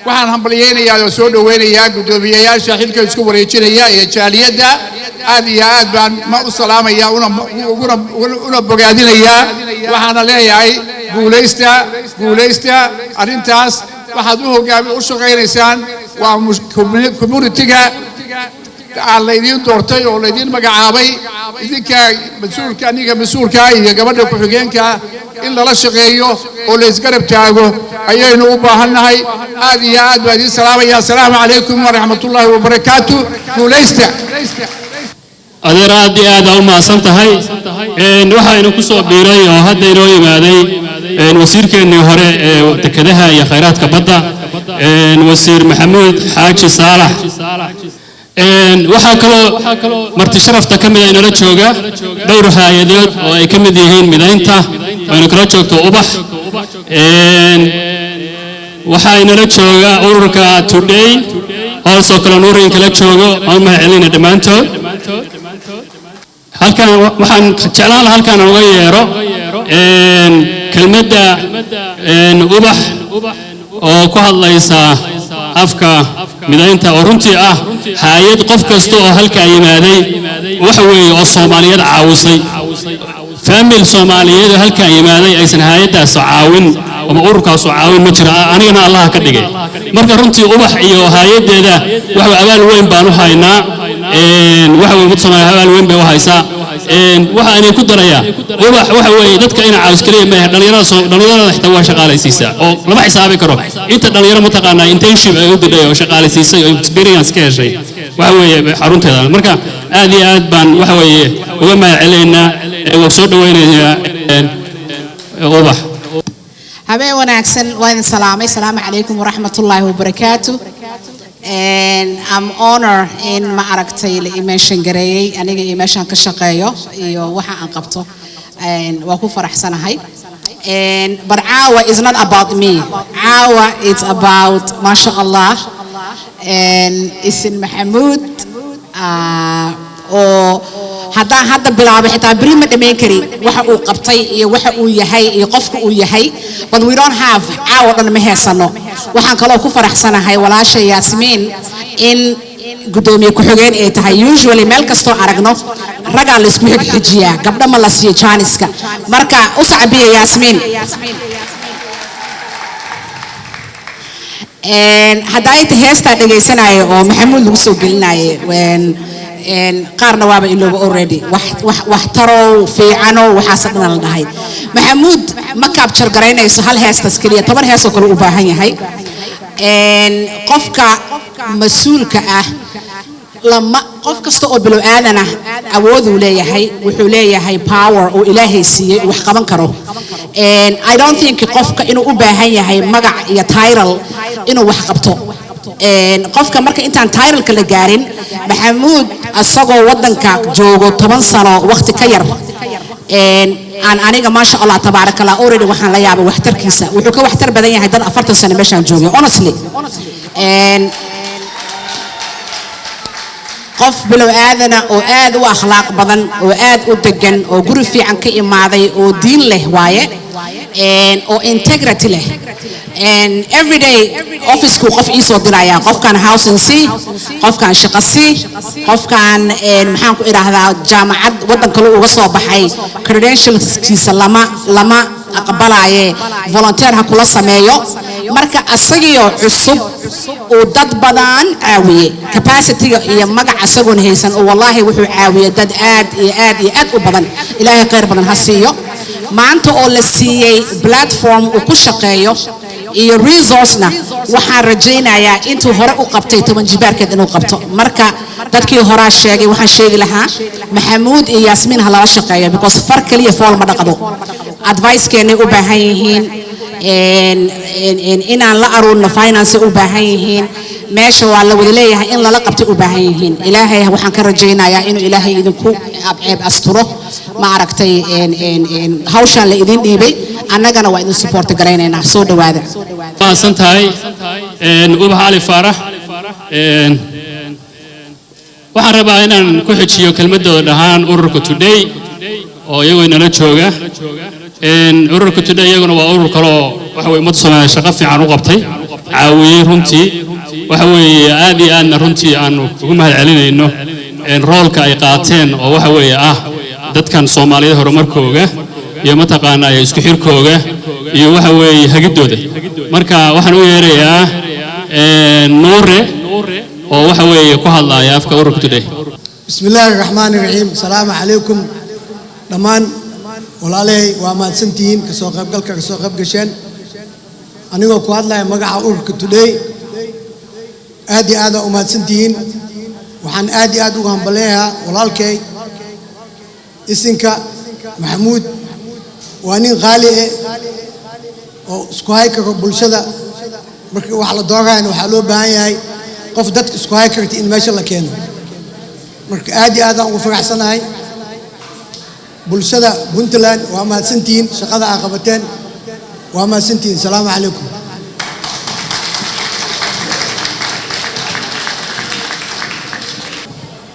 Waxaan hambalyaynayaa oo soo dhowaynayaa guddoomiyeyaasha xilka isku wareejinaya iyo jaaliyadda. Aad iyo aad baan ma u salaamaya una bogaadinayaa. Waxaana leeyahay guulaysta, guulaysta. Arrintaas waxaad u hogaami u shaqaynaysaan waa community-ga aan laydiin doortay oo laydiin magacaabay. Idinka mas-uulka, ninka mas-uulka iyo gabadha ku-xigeenka in lala shaqeeyo oo la isgarab taago ayaynu u baahan nahay. Aad iyo aad baa idiin salaamaya. Asalaamu calaykum waraxmatullaahi wabarakaatu. Guulaysta. Adeer, aad iyo aad aa u mahadsan tahay. Waxaynu ku soo biiray oo hadda inoo yimaaday wasiirkeennii hore ee dekedaha iyo khayraadka badda, Wasiir Maxamuud Xaaji Saalax. Waxaa kaloo marti sharafta ka mida inala jooga dhowr hay-adood oo ay ka mid yihiin Midaynta oo aynu kala joogto Ubax. Waxaa inala jooga ururka Today also kale nuurin kala joogo. Aan mahad celina dhammaantood. Halkan waxaan jeclaan lahaa halkaan uga yeero kelmadda Ubax oo ku hadlaysa afka Midaynta, oo runtii ah hay-ad qof kasta oo halkaa yimaaday waxa weeye oo Soomaaliyeed caawisay. Family Soomaaliyeed oo halkaa yimaaday aysan hay-addaas caawin ama ururkaasu caawin ma jira, anigana Allaha ka dhigay. Marka runtii Ubax iyo hay-addeeda waxa abaal weyn baan u haynaa. Waxa weye ummadda Soomaaliya abaal weyn bay u haysaa. Waxa aanay ku darayaa, Ubax waxa weeye dadka ina caawis keliya maaha, dhalinyarada soo dhalinyarada xitaa waa shaqaalaysiisaa oo lama xisaabi karo inta dhalinyaro mataqaanaa internship ay u didhay oo shaqaalaysiisay oo experience ka heshay waxa weeye xarunteeda. Marka aad iyo aad baan waxa weeye uga mahad celinaynaa, waa soo dhawaynayaa Ubax. Habeen wanaagsan, waa idin salaamay. Salaamu calaykum waraxmatullaahi wabarakaatu. I'm honor in ma aragtay la i mention gareeyay aniga iyo meeshaan ka shaqeeyo iyo waxa aan qabto. Waa ku faraxsanahay. But caawa is not about me. Caawa it's about, masha Allah, Isin Maxamuud, oo haddaan hadda bilaabo xitaa beri ma dhammayn kari waxa uu qabtay iyo waxa uu yahay iyo qofka uu yahay, but we don't have, caawa dhan ma heesano. Waxaan kaloo ku faraxsanahay walaasha Yaasmiin in gudoomiye ku-xigeen ay tahay. Usually meel kastoo aragno ragaa la isku xigxijiyaa, gabdho ma la siiyo jaaniska. Marka u sacbiya Yaasmiin. Hadda ay tahay heestaa dhegaysanaya oo Maxamuud lagu soo gelinaaye, qaarna waaba ilooba already. Wax tarow fiicano waxaas dhan la dhahay. Maxamuud ma capture garaynayso hal heestaas keliya, 10 hees oo kale u baahan yahay. Qofka mas-uulka ah lama, qof kasta oo bilow aadan ah awooduu leeyahay, wuxuu leeyahay power oo Ilaahay siiyey uu wax qaban karo. I don't think qofka inuu u baahan yahay magac iyo title inuu wax qabto. Qofka marka intaan titleka la gaarin, Maxamuud asagoo wadanka joogo 10 sano waqti ka yar, aan aniga, maasha Allah, tabaaraka Allah, already waxaan la yaabay waxtarkiisa. Wuxuu ka waxtar badan yahay dad 40 sano meeshaan joogay, honestly. Qof bilow aadana oo aad u akhlaaq badan oo aad u degan oo guri fiican ka imaaday oo diin leh waaye, oo integrity leh. Every day office-ku qof ii soo diraya, qofkan housing sii, qofkan shaqo sii, qofkan, maxaan ku idhaahdaa, jaamacad waddan kale uga soo baxay, credentialskiisa lama aqbalaaye, volunteer ha kula sameeyo. Marka asagiyo cusub uu dad badan caawiyey, capacityga iyo magac asagoon haysan oo wallaahi wuxuu caawiyey dad aad iyo aad iyo aad u badan. Ilaahay khayr badan ha siiyo. Maanta oo la siiyey platform uu ku shaqeeyo iyo resourcena, waxaan rajaynayaa intuu hore u qabtay 10 jibaarkeed inuu qabto. Marka dadkii horaa sheegay, waxaan sheegi lahaa Maxamuud iyo Yaasmiin ha lala shaqeeyo, because far kaliya fool ma dhaqdo. Advice-keenay u baahan yihiin, inaan la aruurno finance u baahan yihiin. Meesha waa la wada leeyahay, in lala qabtay u baahan yihiin. Ilaahay waxaan ka rajaynayaa inuu Ilaahay idinku ceeb asturo, ma aragtay, hawshaan la idin dhiibay. Annagana waa idin support garaynaynaa. Soo dhawaada. Mahadsan tahay, Ubax Cali Faarax. Waxaan rabaa inaan ku xijiyo kelmadooda dhahaan ururka Today oo iyagoo inala jooga. Ururka Today iyaguna waa urur kale oo waxa weye ummadda Soomaaliya shaqo fiican u qabtay, caawiyey runtii, waxa weeye aad iyo aadna runtii aanu ugu mahad celinayno roolka ay qaateen oo waxa weeye ah dadkan Soomaaliyeed horumarkooga iyo mataqaanaa isku xirkooga iyo waxa weeye hagiddooda. Marka waxaan u yeerayaa Nuure oo waxa weeye ku hadlaya afka ururka Today. بسم الله الرحمن الرحيم. السلام عليكم dhammaan walaalahey, waa mahadsantihiin kasoo qaybgalka kasoo qayb gasheen. Anigoo ku hadlaya magaca ururka Today, aad iyo aad aa u mahadsantihiin. Waxaan aad iyo aad uga hambaleeyaa walaalkay isinka Maxamuud. Waa nin qaali eh oo isku hay karo bulshada. Markii wax la doorayana waxaa loo baahan yahay qof dadka isku hay karta in meesha la keeno. Marka aad iyo aad aan ugu faraxsanahay. Bulshada Puntland waa mahadsantihiin, shaqada aa qabateen waa mahadsantihiin. Salaamu calaykum.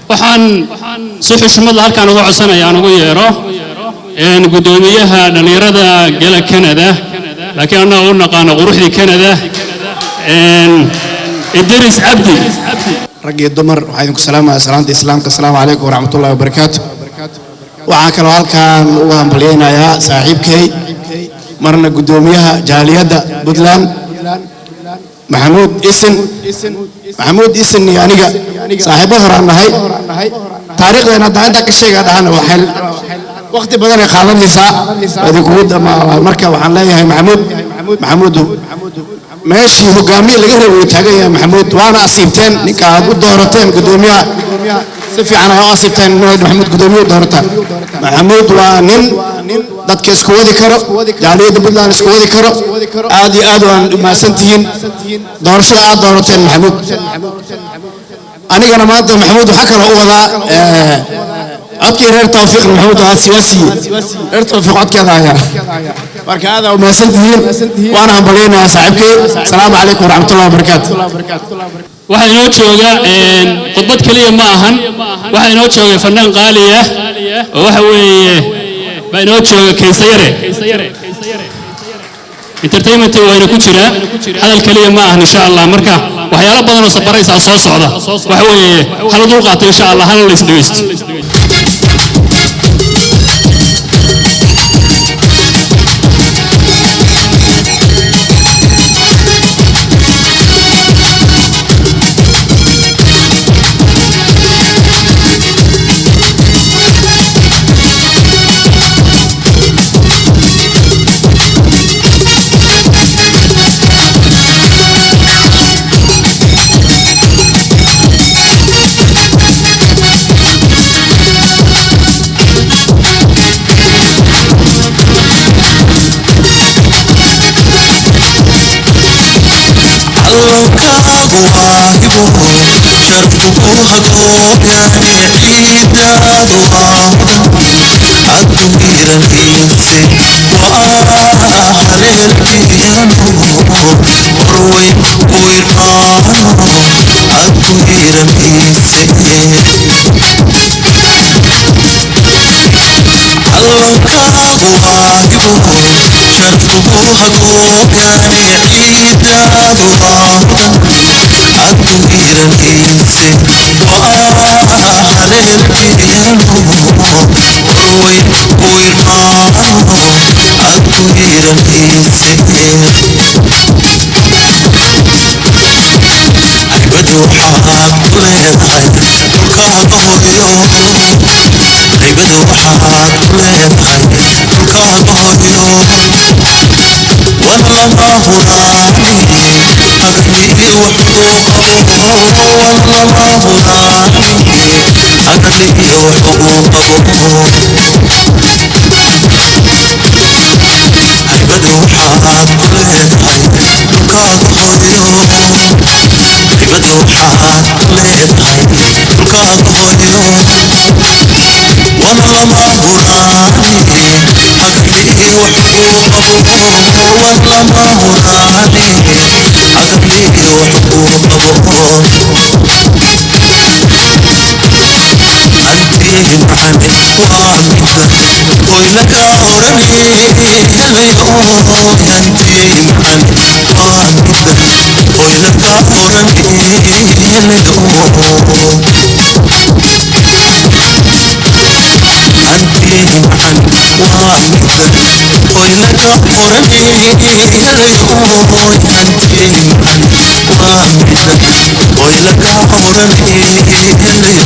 Waxaan si xushmad leh halkaan uga codsanaya aan ugu yeero guddoomiyaha dhallinyarada gala Canada, laakiin annaga u naqaano quruxdii Canada, Idris Cabdi. Rag iyo dumar, waxaa idinku salaamaya salaanta islaamka. Asalaamu calaykum waraxmatullahi wabarakaatu. Waxaan kaloo halkan uga hambalyaynayaa saaxiibkay, marna guddoomiyaha jaaliyadda Puntland, Maxamuud Isin. Maxamuud Isin iyo aniga saaxiibo horaan nahay. Taariikhdeena hadda intaa ka sheega dhahana waxay waqti badan ay qaadanaysaa idinkugu. Marka waxaan leeyahay Maxamuud, Maxamuud meeshii hogaamiye laga rabay uu taagan yahay. Maxamuud, waana asiibteen ninka aad u doorateen guddoomiyaha. Si fiican aad u asiibteen inaad Maxamuud guddoomiye u doorataan. Maxamuud waa nin dadka isku wadi karo, jaaliyadda Puntland isku wadi karo. Aad iyo aad waan mahadsantihiin doorashada aad doorateen Maxamuud. Anigana maanta Maxamuud waxaa kaloo u wadaa codkii reer Tawfiiq. Maxamuud waa siiyey reer Tawfiiq codkeeda ayaa. Marka aad u mahadsantihiin, waana hambalyaynayaa saaxiibkay. Asalaamu calaykum waraxmatullahi wabarakaatu. Waxaa inoo jooga khudbad keliya ma ahan, waxaa inoo jooga fanaan qaali ah oo waxa weeye baa inoo jooga Kaysayare Entertainment wayna ku jiraa. Hadal keliya ma ahan, insha Allah. Marka waxyaalo badan oo sabaraysa soo socda, waxa weeye hala dul qaato, insha Allah, hala la isdhegeysto. Callankaagu waa hibo, sharafku ku hagoogane, ciidaadu waa hodan aad ku hiranayse, waa haleelkiinu horweyn ku irmaano aad ku hiranayse. Callankaagu waa hibo, sharafku ku hagoogane, ciidaadu waa hodan aad ku hiranayse, waa haleelkiinu horweyn ku irmaano aad ku hiranayse. Haybad waxaad ku leedahay dhulkaaga hooyo, haybad waxaad ku leedahay dhulkaaga hooyo, wana lama huraane hagarli'i wax ugu qabo, wana lama huraane hagarli'i wax ugu qabo. Haybad waxaad ku leedahay dhulkaaga hooyo, haybad waxaad ku leedahay dhulkaaga hooyo, wana lama huraane hagarli'i wax ugu qabo, wana lama huraane hagarli'i wax ugu qabo. Hanti macane waa mida hoy laga orane helayo, hanti macane waa mida hoy laga orane helayo, hanti macane waa mida hoy laga orane helayo, hanti macane waa mida hoy laga orane helayo.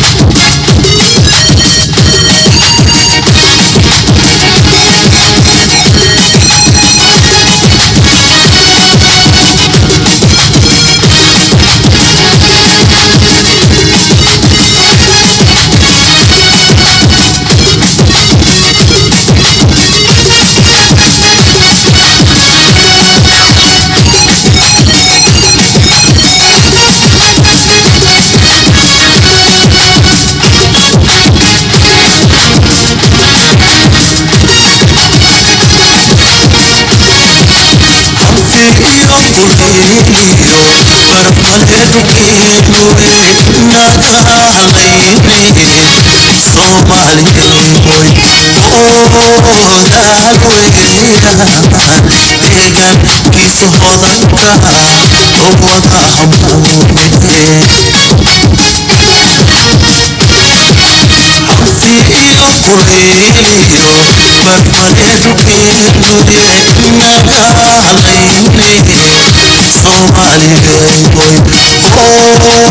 Hanti iyo kulayliyo baraf male dhulkeenuye, naga hadlayne Soomaaliyehoy oodaal weeyaan, deegaankiisu hodanka oo wada hamuume. Hanti iyo kulayliyo baraf male dhulkeenuye, naga hadlayne Soomaaliyehoy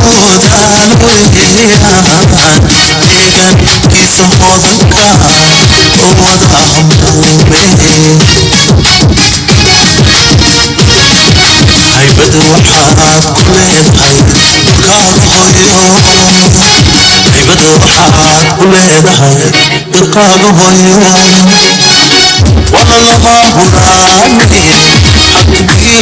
oodaal weeyaan, deegaankiisu hodanka oo wada hamuume. Haybad waxaad ku leedahay dhulkaaga hooyo, haybad waxaad ku leedahay dhulkaaga hooyo, wana lama huraane xaqigii.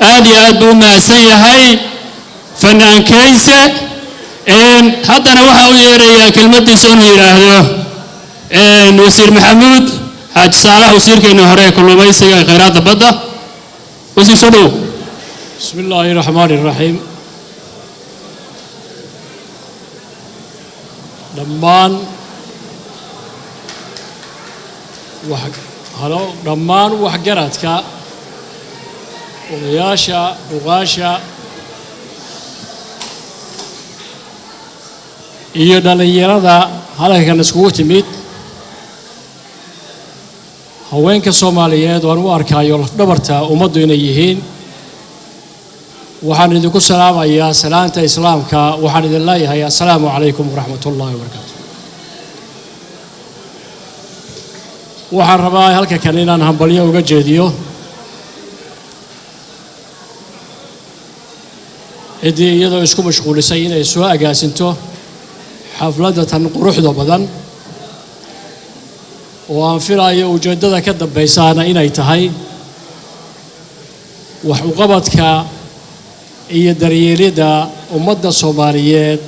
Aad iyo aad buu u mahadsan yahay fanaankayse. Haddana waxa u yeerayaa kelmaddiisa inuu yidhaahdo wasiir Maxamuud Xaaji Saalax, wasiirkeena hore ee kalluumaysiga ee kheyraadda badda. Wasiir, soo dhowow. بسم الله الرحمن الرحيم. Dhammaan wax halo, dhammaan waxgaradka, odayaasha, dhuqaasha, Iyo dhallinyarada halkan iskugu timid, haweenka Soomaaliyeed waan u arkaayo lafdhabarta ummaddu inay yihiin, waxaan idinku salaamayaa salaanta Islaamka. Waxaan idin leeyahay assalaamu calaykum waraxmat ullaahi wabarakaatu. Waxaan rabaa halka kan inaan hambalyo uga jeediyo ciddii iyadoo isku mashquulisay inay soo agaasinto xafladda tan quruxda badan, oo aan filayo ujeeddada ka dambaysaana inay tahay wax uqabadka iyo daryeelidda ummadda Soomaaliyeed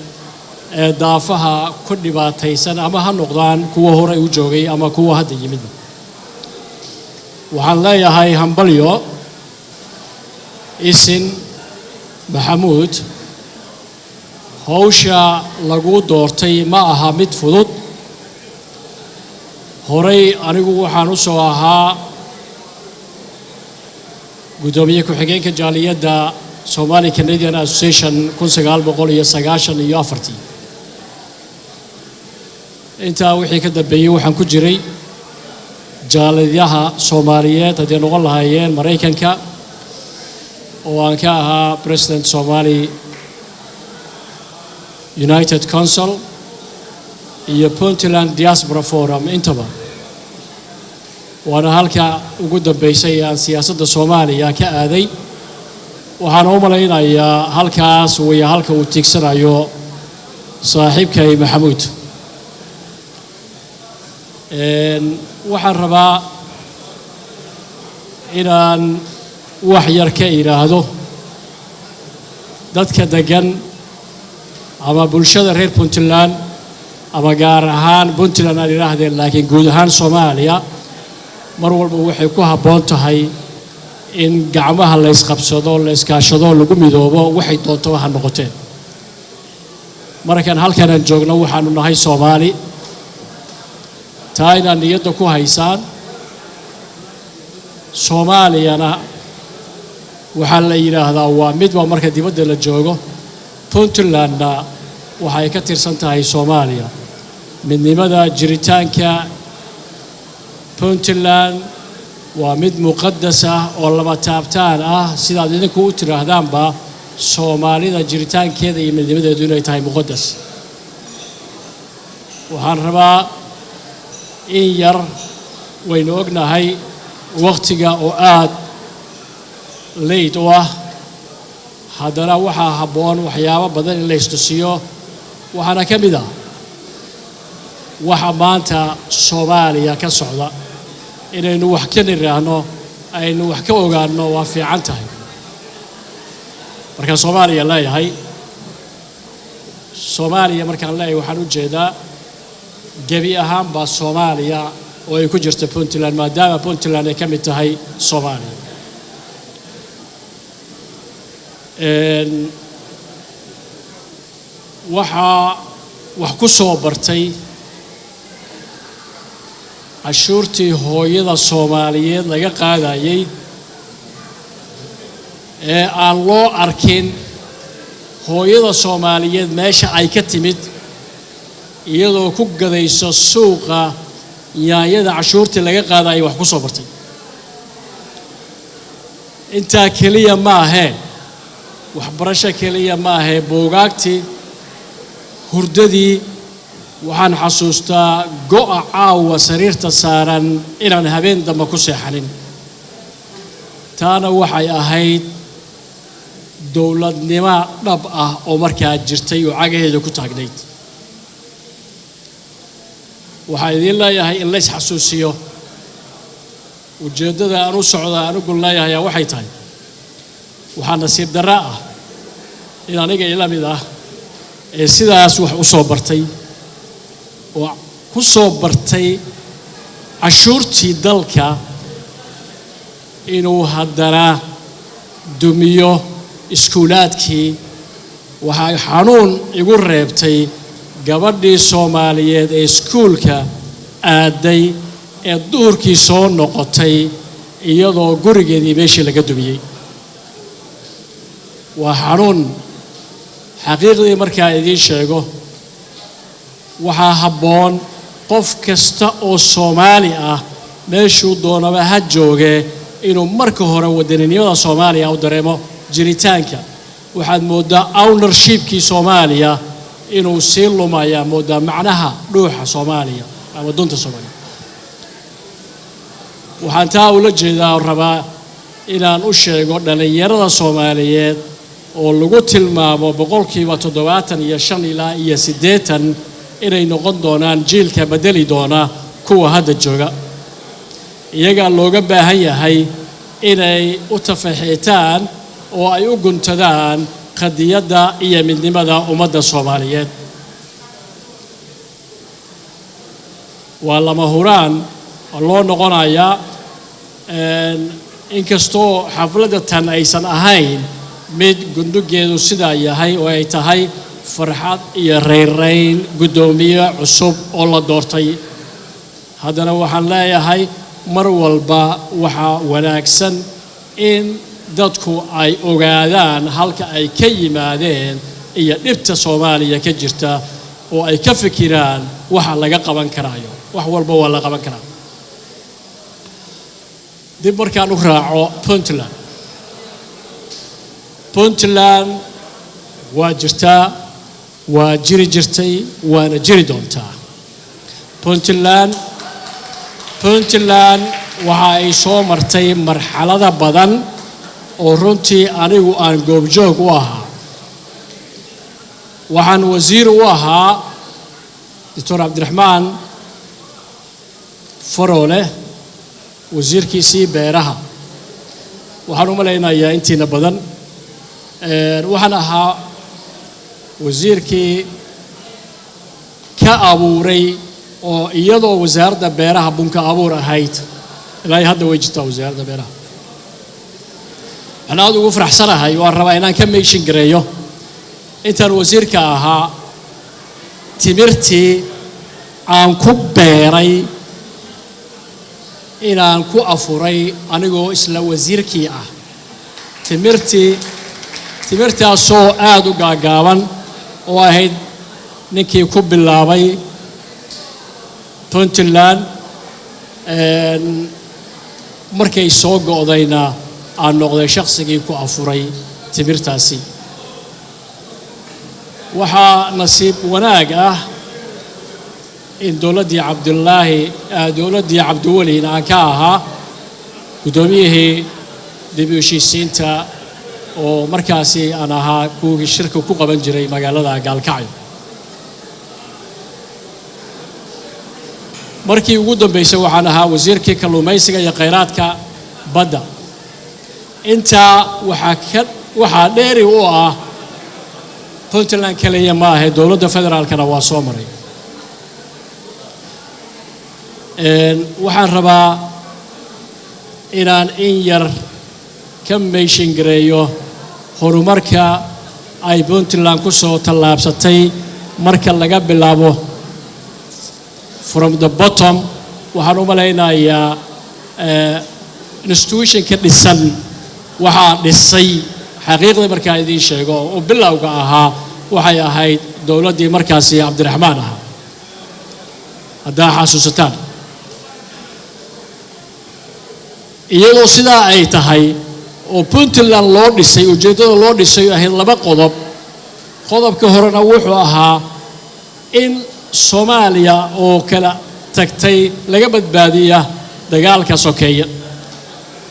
ee daafaha ku dhibaataysan, ama ha noqdaan kuwa horey u joogay ama kuwa hadda yimidba. Waxaan leeyahay hambalyo isin Maxamuud. Hawsha lagu doortay ma aha mid fudud. Horey anigu waxaan u soo ahaa guddoomiye ku-xigeenka jaaliyadda Somali Canadian Association 1994-ii. Intaa wixii ka dambeeyey waxaan ku jiray jaaliyadaha Soomaaliyeed hadday noqon lahaayeen Maraykanka, oo aan ka ahaa President Somali United Council, iyo Puntland Diaspora Forum intaba. Waana halka ugu dambeysay ee aan siyaasadda Soomaaliya ka aaday. Waxaan u malaynayaa halkaas weeye halka uu tiigsanayo saaxiibkay Maxamuud. Waxaan rabaa inaan wax yar ka idhaahdo dadka degan ama bulshada reer Puntland, ama gaar ahaan Puntland aan idhaahdeen, laakiin guud ahaan Soomaaliya mar walba waxay ku habboon tahay in gacmaha la ysqabsado, la iskaashado, lagu midoobo, waxay doontaba ha noqoteen. Markaan halkanaan joogno waxaanu nahay Soomaali. Taa inaad niyadda ku haysaan. Soomaaliyana waxaa la yidhaahdaa waa midba marka dibadda la joogo. Puntlandna waxay ka tirsan tahay Soomaaliya. Midnimada jiritaanka Puntland waa mid muqadas ah oo lama taabtaan ah, sidaad idinku u tidhaahdaanba Soomaalida jiritaankeeda iyo midnimadeedu inay tahay muqadas. Waxaan rabaa in yar, waynu ognahay wakhtiga oo aad late u ah, haddana waxaa habboon waxyaabo badan in la istusiyo. Waxaana ka mid ah waxa maanta Soomaaliya ka socda inaynu wax ka nidhaahno, aynu wax ka ogaanno, waa fiican tahay. Markaan Soomaaliya leeyahay, Soomaaliya markaan leeyahay waxaan u jeedaa gebi ahaanba Soomaaliya oo ay ku jirto Puntland, maadaama Puntland ay ka mid tahay Soomaaliya. Waxaa wax ku soo bartay cashuurtii hooyada Soomaaliyeed laga qaadayay ee aan loo arkin hooyada Soomaaliyeed meesha ay ka timid, iyadoo ku gadayso suuqa yaanyada cashuurtii laga qaadayay wax ku soo bartay. Intaa keliya ma ahee, waxbarasho keliya ma ahee, buugaagtii, hurdadii, waxaan xasuustaa go'a caawa sariirta saaran inaan habeen dambe ku seexanin. Taana waxay ahayd dowladnimo dhab ah oo markaa jirtay oo cagaheeda ku taagnayd. Waxaan idiin leeyahay in la isxasuusiyo ujeeddada aan u socda aan u gol leeyahay waxay tahay, waxaa nasiib darro ah in aniga ila mid ah ee sidaas wax u soo bartay oo ku soo bartay cashuurtii dalka inuu haddana dumiyo iskuulaadkii. Waxaa xanuun igu reebtay gabadhii Soomaaliyeed ee iskuulka aaday ee duhurkii soo noqotay iyadoo gurigeedii meeshii laga dumiyey. Waa xanuun xaqiiqdii markaa idiin sheego. Waxaa habboon qof kasta oo Soomaali ah, meeshuu doonaba ha jooge, inuu marka hore wadaninimada Soomaaliya u dareemo jiritaanka. Waxaad mooddaa ownershipkii Soomaaliya inuu sii lumayaa, mooddaa macnaha dhuuxa Soomaaliya ama dunta Soomaaliya. Waxaan taa ula jeedaa, rabaa inaan u sheego dhallinyarada Soomaaliyeed oo lagu tilmaamo 75% ilaa iyo 80 inay noqon doonaan jiilka bedeli doona kuwa hadda jooga. Iyagaa looga baahan yahay inay u tafaxiitaan oo ay u guntadaan qadiyadda iyo midnimada ummadda Soomaaliyeed. Waa lama huraan oo loo noqonayaa, inkastoo xafladda tan aysan ahayn mid gundhigeedu sidaa yahay oo ay tahay farxad iyo rayrayn guddoomiye cusub oo la doortay, haddana waxaan leeyahay mar walba waxaa wanaagsan in dadku ay ogaadaan halka ay ka yimaadeen iyo dhibta Soomaaliya ka jirta, oo ay ka fikiraan waxa laga qaban karaayo. Wax walba waa la qaban karaa. Dib markaan u raaco Puntland, Puntland waa jirtaa, waa jiri jirtay, waana jiri doontaa. Puntland waxa ay soo martay marxalada badan oo runtii anigu aan goobjoog u ahaa. Waxaan wasiir u ahaa Doctor Cabdiraxmaan Faroole, wasiirkiisii beeraha. Waxaan u malaynayaa intiina badan waxaan ahaa wasiirkii ka abuuray, oo iyadoo wasaaradda beeraha bunka abuur ahayd, ilaa hadda way jirtaa wasaaradda beeraha. Waxaan aada ugu faraxsanahay, waan rabaa inaan ka mention gareeyo, intaan wasiirka ahaa timirtii aan ku beeray inaan ku afuray anigoo isla wasiirkii ah, timirtaasoo aada u gaagaaban oo ahayd ninkii ku bilaabay Puntland. Markay soo go'dayna aan noqday shaqsigii ku afuray timirtaasi. Waxaa nasiib wanaag ah in dowladdii Cabdulaahi, dowladdii Cabdiwelina aan ka ahaa guddoomiyihii dib u heshiisiinta, oo markaasi aan ahaa kuwii shirka ku qaban jiray magaalada Gaalkacyo. Markii ugu dambeysay waxaan ahaa wasiirkii kalluumaysiga iyo khayraadka badda. Intaa waxaa dheeri u ah Puntland kaliya ma ahe, dowladda federaalkana waa soo maray. Waxaan rabaa inaan in yar ka mention gareeyo horumarka ay Puntland ku soo tallaabsatay marka laga bilaabo from the bottom. Waxaan u malaynayaa institutionka dhisan waxaa dhisay, xaqiiqdii markaan idiin sheego, oo bilowga ahaa waxay ahayd dowladdii markaasi Cabdiraxmaan ahaa, haddaa xasuusataan. Iyadoo sidaa ay tahay oo Puntland loo dhisay, ujeeddada loo dhisay ahayd laba qodob. Qodobka horena wuxuu ahaa in Soomaaliya oo kala tagtay laga badbaadiya dagaalka sokeeya.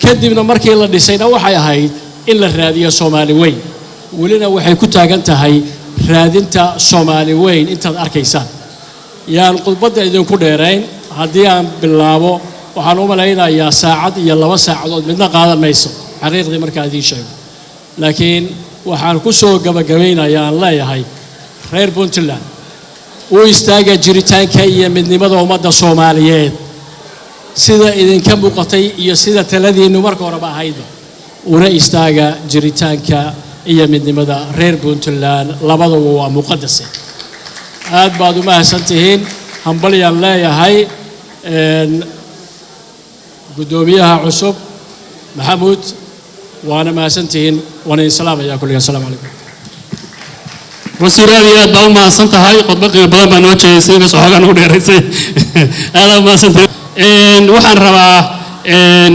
Kadibna markii la dhisayna waxay ahayd in la raadiyo Soomaali weyn. Welina waxay ku taagan tahay raadinta Soomaali weyn intaad arkaysaan. Yaan khudbadda idinku dheerayn. Haddii aan bilaabo waxaan u malaynayaa saacad iyo 2 saacadood midna qaadan mayso, xaqiiqdii markaan idiin sheego. Laakiin waxaan ku soo gabagabaynayaa, aan leeyahay reer Puntland u istaaga jiritaanka iyo midnimada ummadda Soomaaliyeed sida idinka muuqatay iyo sida taladiinnu marka horeba ahaydba. Una istaaga jiritaanka iyo midnimada reer Puntland, labaduba waa muqadase. Aad baad u mahadsan tihiin. Hambalyaan leeyahay guddoomiyaha cusub Maxamuud, waana mahadsan tihiin, waana idin salaamayaa kulliga. Asalaamu calaykum. Wasiir, aad iyo aad baa u mahadsan tahay. Khudbo qiimo badan baa noo jeedisay, inkastoo xoogaa nagu dheeraysay. Aad baa u mahadsan tahay. Waxaan rabaa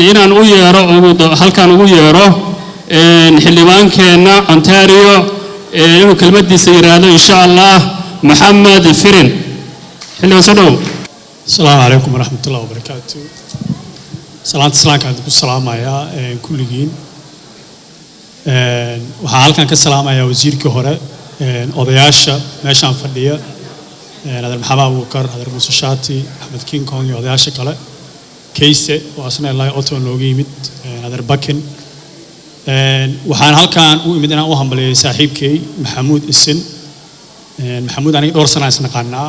inaan u yeero halkan ugu yeero xildhibaankeenna Ontario inuu kelmaddiisa yidhaahdo, insha Allah. Maxamed Firin, xildhibaan, soo dhow. Asalaamu calaykum waraxmat ullahi wabarakaatu. Salaanta islaamka aan ku salaamayaa kulligiin. Waxaan halkan ka salaamayaa wasiirkii hore, odayaasha meeshaan fadhiya, adeer Maxamed Abuukar, adeer Muuse Shaati, Axmed King Kong iyo odayaasha kale, Kayse oo asna ilaa Ottawa nooga yimid, adeer Bakin. Waxaan halkan u imid inaan u hambalyeeyo saaxiibkay Maxamuud Isin. Maxamuud aniga dhowr sana isnaqaanaa.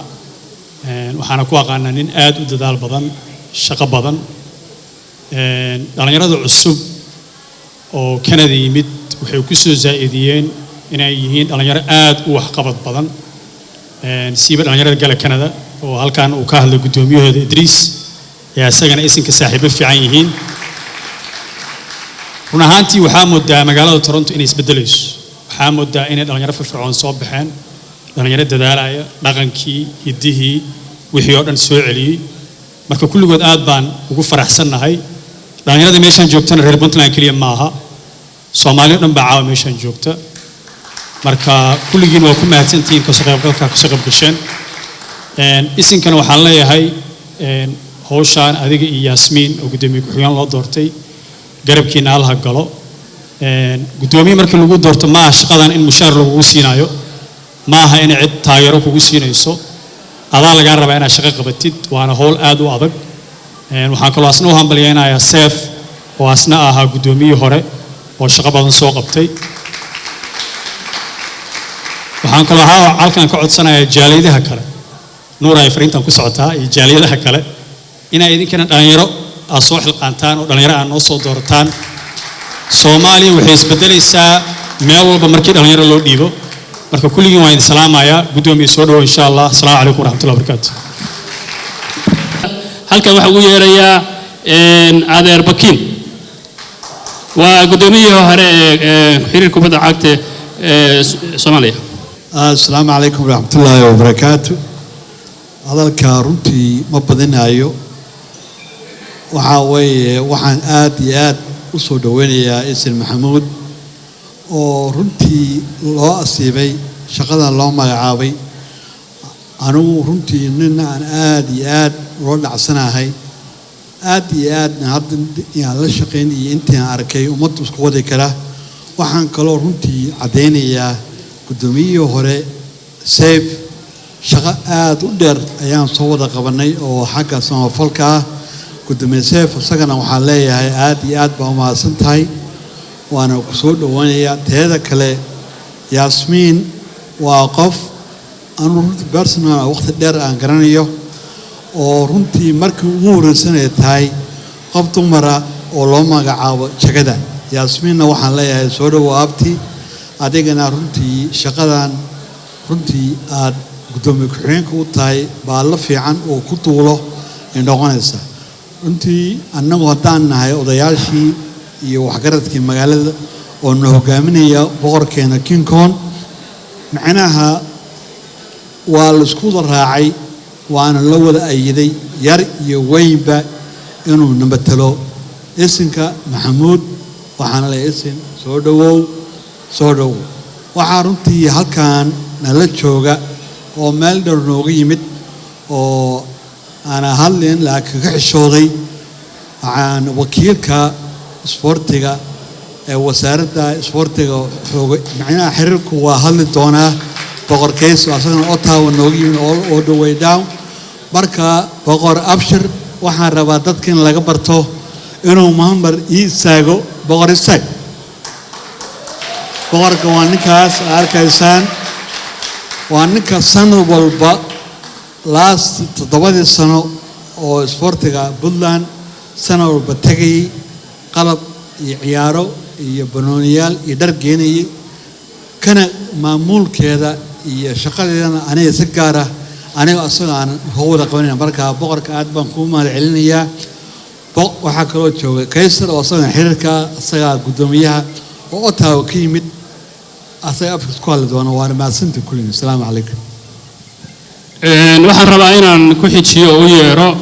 Waxaana ku aqaanaa nin aad u dadaal badan, shaqo badan. Dhallinyarada cusub oo Canada yimid waxay ku soo zaa'idiyeen inay yihiin dhallinyaro aad u waxqabad badan, siiba dhallinyarada gala Canada oo halkan uu ka hadlay guddoomiyahooda Idriis ee isagana isinka saaxiibo fiican yihiin. Run ahaantii, waxaa moodaa magaalada Toronto inay isbedelayso. Waxaa moodaa inay dhallinyaro firfircoon soo baxeen, dhallinyaro dadaalaya, dhaqankii, hiddihii, wixii oo dhan soo celiyey. Marka kulligood aad baan ugu faraxsannahay. Dhallinyarada meeshaan joogtana reer Puntland keliya maaha, Soomaali o dhan baa caawa meeshaan joogta. Marka kulligiin waa ku mahadsantihiin kasoo qaybgalka kasoo qayb gasheen. Isinkana waxaan leeyahay, howshaan adiga iyo Yaasmiin oo guddoomiye ku-xigeen loo doortay, garabkiina allaha galo. Guddoomiye markii lagu doorto, maaha shaqadan in mushaar lagugu siinayo, maaha in cid taageero kugu siinayso. Adaa lagaa rabaa inaad shaqo qabatid, waana howl aad u adag. Waxaan kaloo asna u hambalyeynayaa Seef oo asna ahaa guddoomiyihii hore oo shaqo badan soo qabtay. Waxaan kaloo halkan ka codsanayaa jaaliyadaha kale, Nuur ay fariintan ku socotaa, iyo jaaliyadaha kale inay idinkana dhalinyaro aad soo xilqaantaan oo dhalinyaro aad noo soo doorataan. Soomaaliya waxay isbedelaysaa meel walba markii dhalinyaro loo dhiibo. Marka kulligiin waan idin salaamayaa. Guddoomiye, soo dhowo, insha Allah. Asalaamu calaykum waraxmatullahi wabarakaatu. Halkan waxaa ugu yeerayaa adeer Bakiin, waa guddoomiyihii hore ee xiriir kubadda cagta ee Soomaaliya. Asalaamu calaykum waraxmatullaahi wabarakaatu. Hadalka runtii ma badinayo. Waxaa weeye, waxaan aad iyo aad u soo dhoweynayaa Isin Maxamuud oo runtii loo asiibay shaqadan loo magacaabay. Anigu runtii nin aan aad iyo aad ula dhacsanahay, aad iyo aadna hadda aan la shaqayn iyo intii aan arkay ummaddu isku wadi kara. Waxaan kaloo runtii caddaynayaa guddoomiyihii hore Seyf, shaqo aada u dheer ayaan soo wada qabanay oo xagga samafalka ah. Guddoomiye Seyf isagana waxaan leeyahay aad iyo aad baa u mahadsan tahay, waana ku soo dhowanayaa. Teeda kale, Yaasmiin waa qof anu runtii personal waqti dheer aan garanayo, oo runtii markii ugu horreysanay tahay qof dumara oo loo magacaabo jagada. Yaasmiinna waxaan leeyahay soo dhowo abti, adigana runtii shaqadan runtii aad guddoomiye ku-xigeenka u tahay baallo fiican oo ku duulo ay noqonaysaa. Runtii annagu haddaan nahay odayaashii iyo waxgaradkii magaalada oo na hogaaminaya boqorkeena King Kong, macnaha waa la isku wada raacay, waana la wada ayiday yar iyo weynba inuu na matalo isinka Maxamuud. Waxaana leeyahay, isin, soo dhowow, soo dhowow. Waxaa runtii halkan nala jooga oo meel dheer nooga yimid oo aana hadlin laakiin ka xishooday, waxaan wakiilka isboortiga ee wasaaradda isboortiga xooga, macnaha xiriirku, waa hadli doonaa Boqor Kayso, asagana Ottawa nooga yimid all the way down. Marka Boqor Abshir, waxaan rabaa dadka in laga barto inuu mahamar ii istaago. Boqor, istaag. Boqorka waa ninkaas aad arkaysaan, waa ninka sanad walba last 7dii sano oo isboortiga Puntland sanad walba tegayay, qalab iyo ciyaaro iyo banooniyaal iyo dhar geenayay, kana maamuulkeeda iyo shaqadeedana aniga si gaar ah aniga isaga aan uga wada qabanayna. Marka boqorka aad baan kuu mahad celinayaa. Waxaa kaloo jooga Kaysar oo isagana xiriirka, isagaa guddoomiyaha oo Ottawa ka yimid. Asaga afkiis ku hadli doona. Waana mahadsantiin kulligiin. Asalaamu calaykum. Waxaan rabaa inaan ku xijiyo oo u yeero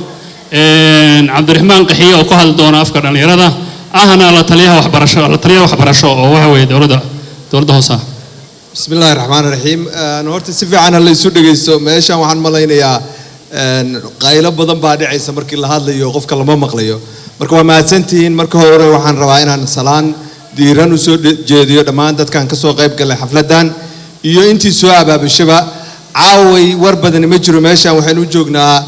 Cabdiraxmaan Qaxiye oo ku hadli doona afka dhallinyarada, ahna la taliyaha waxbarasho, la taliyaha waxbarasho oo waxa weeye dowladda hoose ah. بسم الله الرحمن الرحيم. Horta si fiican ha la isu dhegeysto. Meeshan waxaan malaynayaa qaylo badan baa dhacaysa markii la hadlayo, qofka lama maqlayo. Marka waa mahadsantihiin. Marka hore waxaan rabaa inaan salaan diiran usoo jeediyo dhammaan dadkan ka soo qayb galay xafladan iyo intii soo abaabishaba. Caaway war badani ma jiro. Meeshan waxaynu u joognaa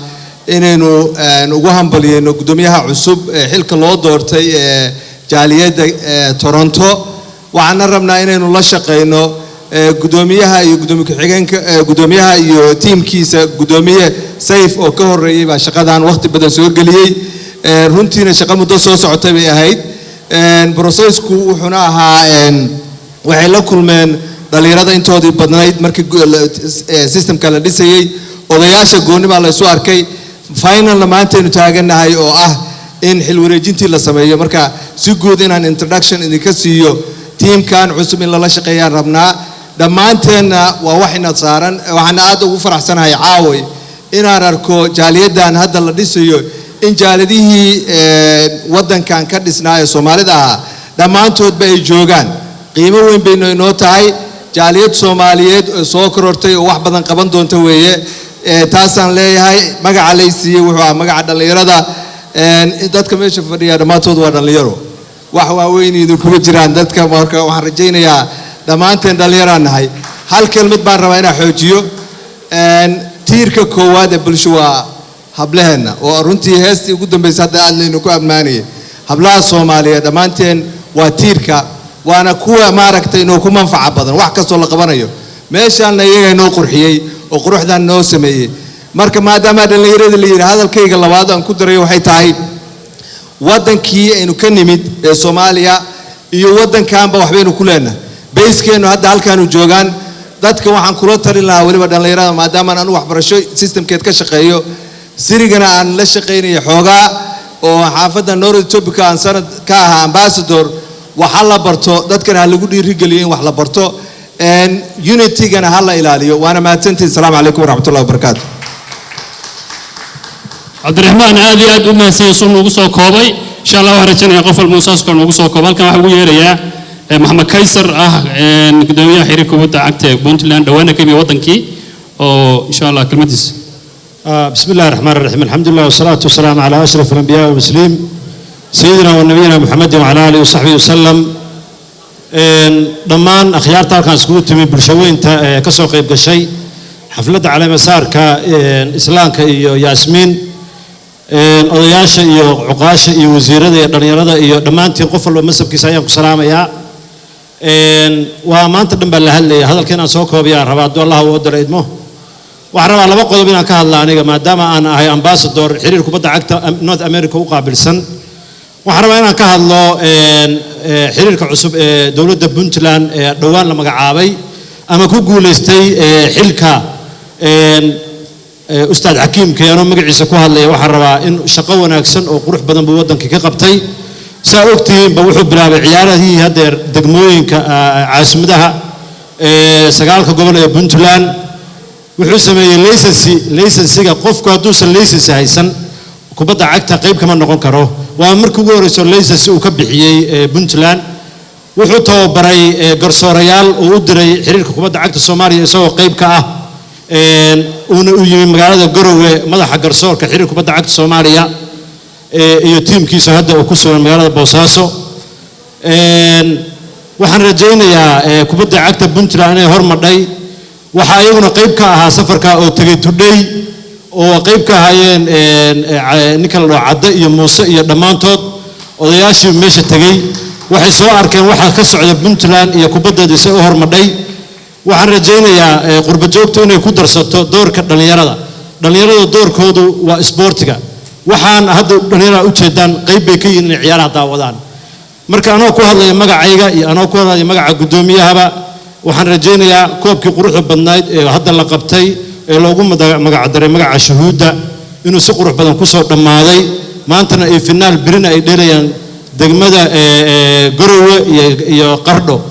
inaynu ugu hambaliyeyno guddoomiyaha cusub ee xilka loo doortay ee jaaliyadda Toronto. Waxaana rabnaa inaynu la shaqeyno guddoomiyaha iyo guddoomiye ku-xigeenka, guddoomiyaha iyo tiimkiisa. Guddoomiye Sayf oo ka horreeyey baa shaqadan waqti badan soo geliyey. Runtiina shaqo muddo soo socotay bay ahayd. Processku wuxuuna ahaa waxay la kulmeen dhalinyarada intoodii badnayd markii systemka la dhisayey. Odayaasha gooni baa la isu arkay. Finalna maantaynu taagannahay oo ah in xil wareejintii la sameeyo. Marka si guud inaan introduction idinka siiyo tiimkan cusub in lala shaqeeyaan rabnaa dhammaanteenna, waa wax ina saaran. Waxaana aad ugu faraxsanahay caaway inaan arko jaaliyaddan hadda la dhisayo in jaaliyadihii waddankan ka dhisnaa ee Soomaalida ahaa dhammaantoodba ay joogaan. Qiimo weyn baynu inoo tahay. Jaaliyad Soomaaliyeed oo soo korortay oo wax badan qaban doonta weeye. Taasaan leeyahay. Magaca lay siiyey wuxuu ahaa magaca dhallinyarada. Dadka meesha fadhiya dhammaantood waa dhallinyaro, wax waaweyn idinkuma jiraan dadka. Marka waxaan rajaynayaa dhammaanteen dhallinyaraan nahay. Hal kelmad baan rabaa inaan xoojiyo. Tiirka koowaad ee bulsho waa hablaheenna, oo runtii heestii ugu dambaysa hadda aad laynu ku ammaanayay. Hablaha Soomaaliyeed dhammaanteen waa tiirka, waana kuwa maaragtay inuu ku manfaca badan wax kastoo la qabanayo. Meeshaanna iyaga inoo qurxiyey oo quruxdan noo sameeyey. Marka maadaama dhallinyarada la yidhi, hadalkayga labaad aan ku darayo waxay tahay waddankii aynu ka nimid ee Soomaaliya iyo waddankanba waxbaynu ku leenahay. Bayskeennu hadda halkaanu joogaan. Dadka waxaan kula talin lahaa, weliba dhallinyarada, maadaamaan anu waxbarasho systemkeed ka shaqeeyo, sirigana aan la shaqaynaya xoogaa, oo xaafadda North Etobicoke aan sanad ka ahaa ambassador, waxa la barto. Dadkana ha lagu dhiirigeliyo in wax la barto, unitygana ha la ilaaliyo. Waana mahadsantihin. Asalaamu calaykum waraxmatullahi wabarakaatu. Cabdiraxmaan aad iyo aad u mahadsan suu noogu soo koobay. Insha Allah waxaan rajaynayaa qof walba uu saas kale noogu soo koobo. Halkan waxaan ugu yeerayaa Maxamed Kaysar, ah gudoomiyaha xiriirka kubadda cagta ee Puntland, dhowaana ka yimi waddankii, oo insha Allah kelmadiisa. بسم الله الرحمن الرحيم. الحمد لله والصلاة والسلام على أشرف الأنبياء والمرسلين، سيدنا ونبينا محمد وعلى آله وصحبه وسلم. Dhammaan akhyaarta halkaan iskugu timi, bulshaweynta ee ka soo qayb gashay xafladda caleemasaarka Islaamka iyo Yaasmiin, odayaasha iyo cuqaasha iyo wasiirada iyo dhallinyarada iyo dhammaantiin, qof walba masabkiisa ayaan ku salaamayaa. Waa maanta dhan baa la hadlaya. Hadalka inaan soo koobayaan rabaa hadduu Allah uu daro idmo. Waxaan rabaa laba qodob inaan ka hadla aniga, maadaama aan ahay ambassador xiriir kubadda cagta North America u qaabilsan. Waxaan rabaa inaan ka hadlo xiriirka cusub ee dowladda Puntland ee dhowaan la magacaabay ama ku guuleystay xilka Ustaad Xakiim Keeno magaciisa ku hadlaya. Waxaan rabaa in shaqo wanaagsan oo qurux badan buu waddankii ka qabtay. Saa ogtihiinba, wuxuu bilaabay ciyaarahii haddeer degmooyinka, caasimadaha sagaalka gobol ee Puntland. Wuxuu sameeyey license. Licensiga qofku hadduusan license haysan, kubadda cagta qayb kama noqon karo. Waa markii ugu horeyso license uu ka bixiyey Puntland. Wuxuu tababaray garsoorayaal uu u diray xiriirka kubadda cagta Soomaaliya, isagoo qayb ka ah, uuna u yimi magaalada Garowe madaxa garsoorka xiriirka kubadda cagta Soomaaliya iyo tiimkiisa hadda uu ku sugan magaalada Boosaaso. Waxaan rajaynayaa kubadda cagta Puntland inay hormadhay. Waxaa iyaguna qayb ka ahaa safarka oo tegey Tudhey, oo qayb ka ahaayeen ninka la dhaho Cadde iyo Muuse iyo dhammaantood odayaashii meesha tegey. Waxay soo arkeen waxa ka socda Puntland iyo kubaddeeda si u hormadhay. Waxaan rajaynayaa qurba joogtu inay ku darsato doorka dhallinyarada. Dhallinyarada doorkoodu waa isboortiga. Waxaan hadda dhallinyarada ujeedaan qayb bay ka yihiin inay ciyaaraha daawadaan. Marka anoo ku hadlaya magacayga iyo anoo ku hadlaya magaca guddoomiyahaba, waxaan rajaynayaa koobkii quruxda badnayd ee hadda la qabtay ee loogu magacdaray magaca shuhuudda inuu si qurux badan kusoo dhammaaday. Maantana ay finaal, birina ay dhelayaan degmada Garowe iyo Qardho.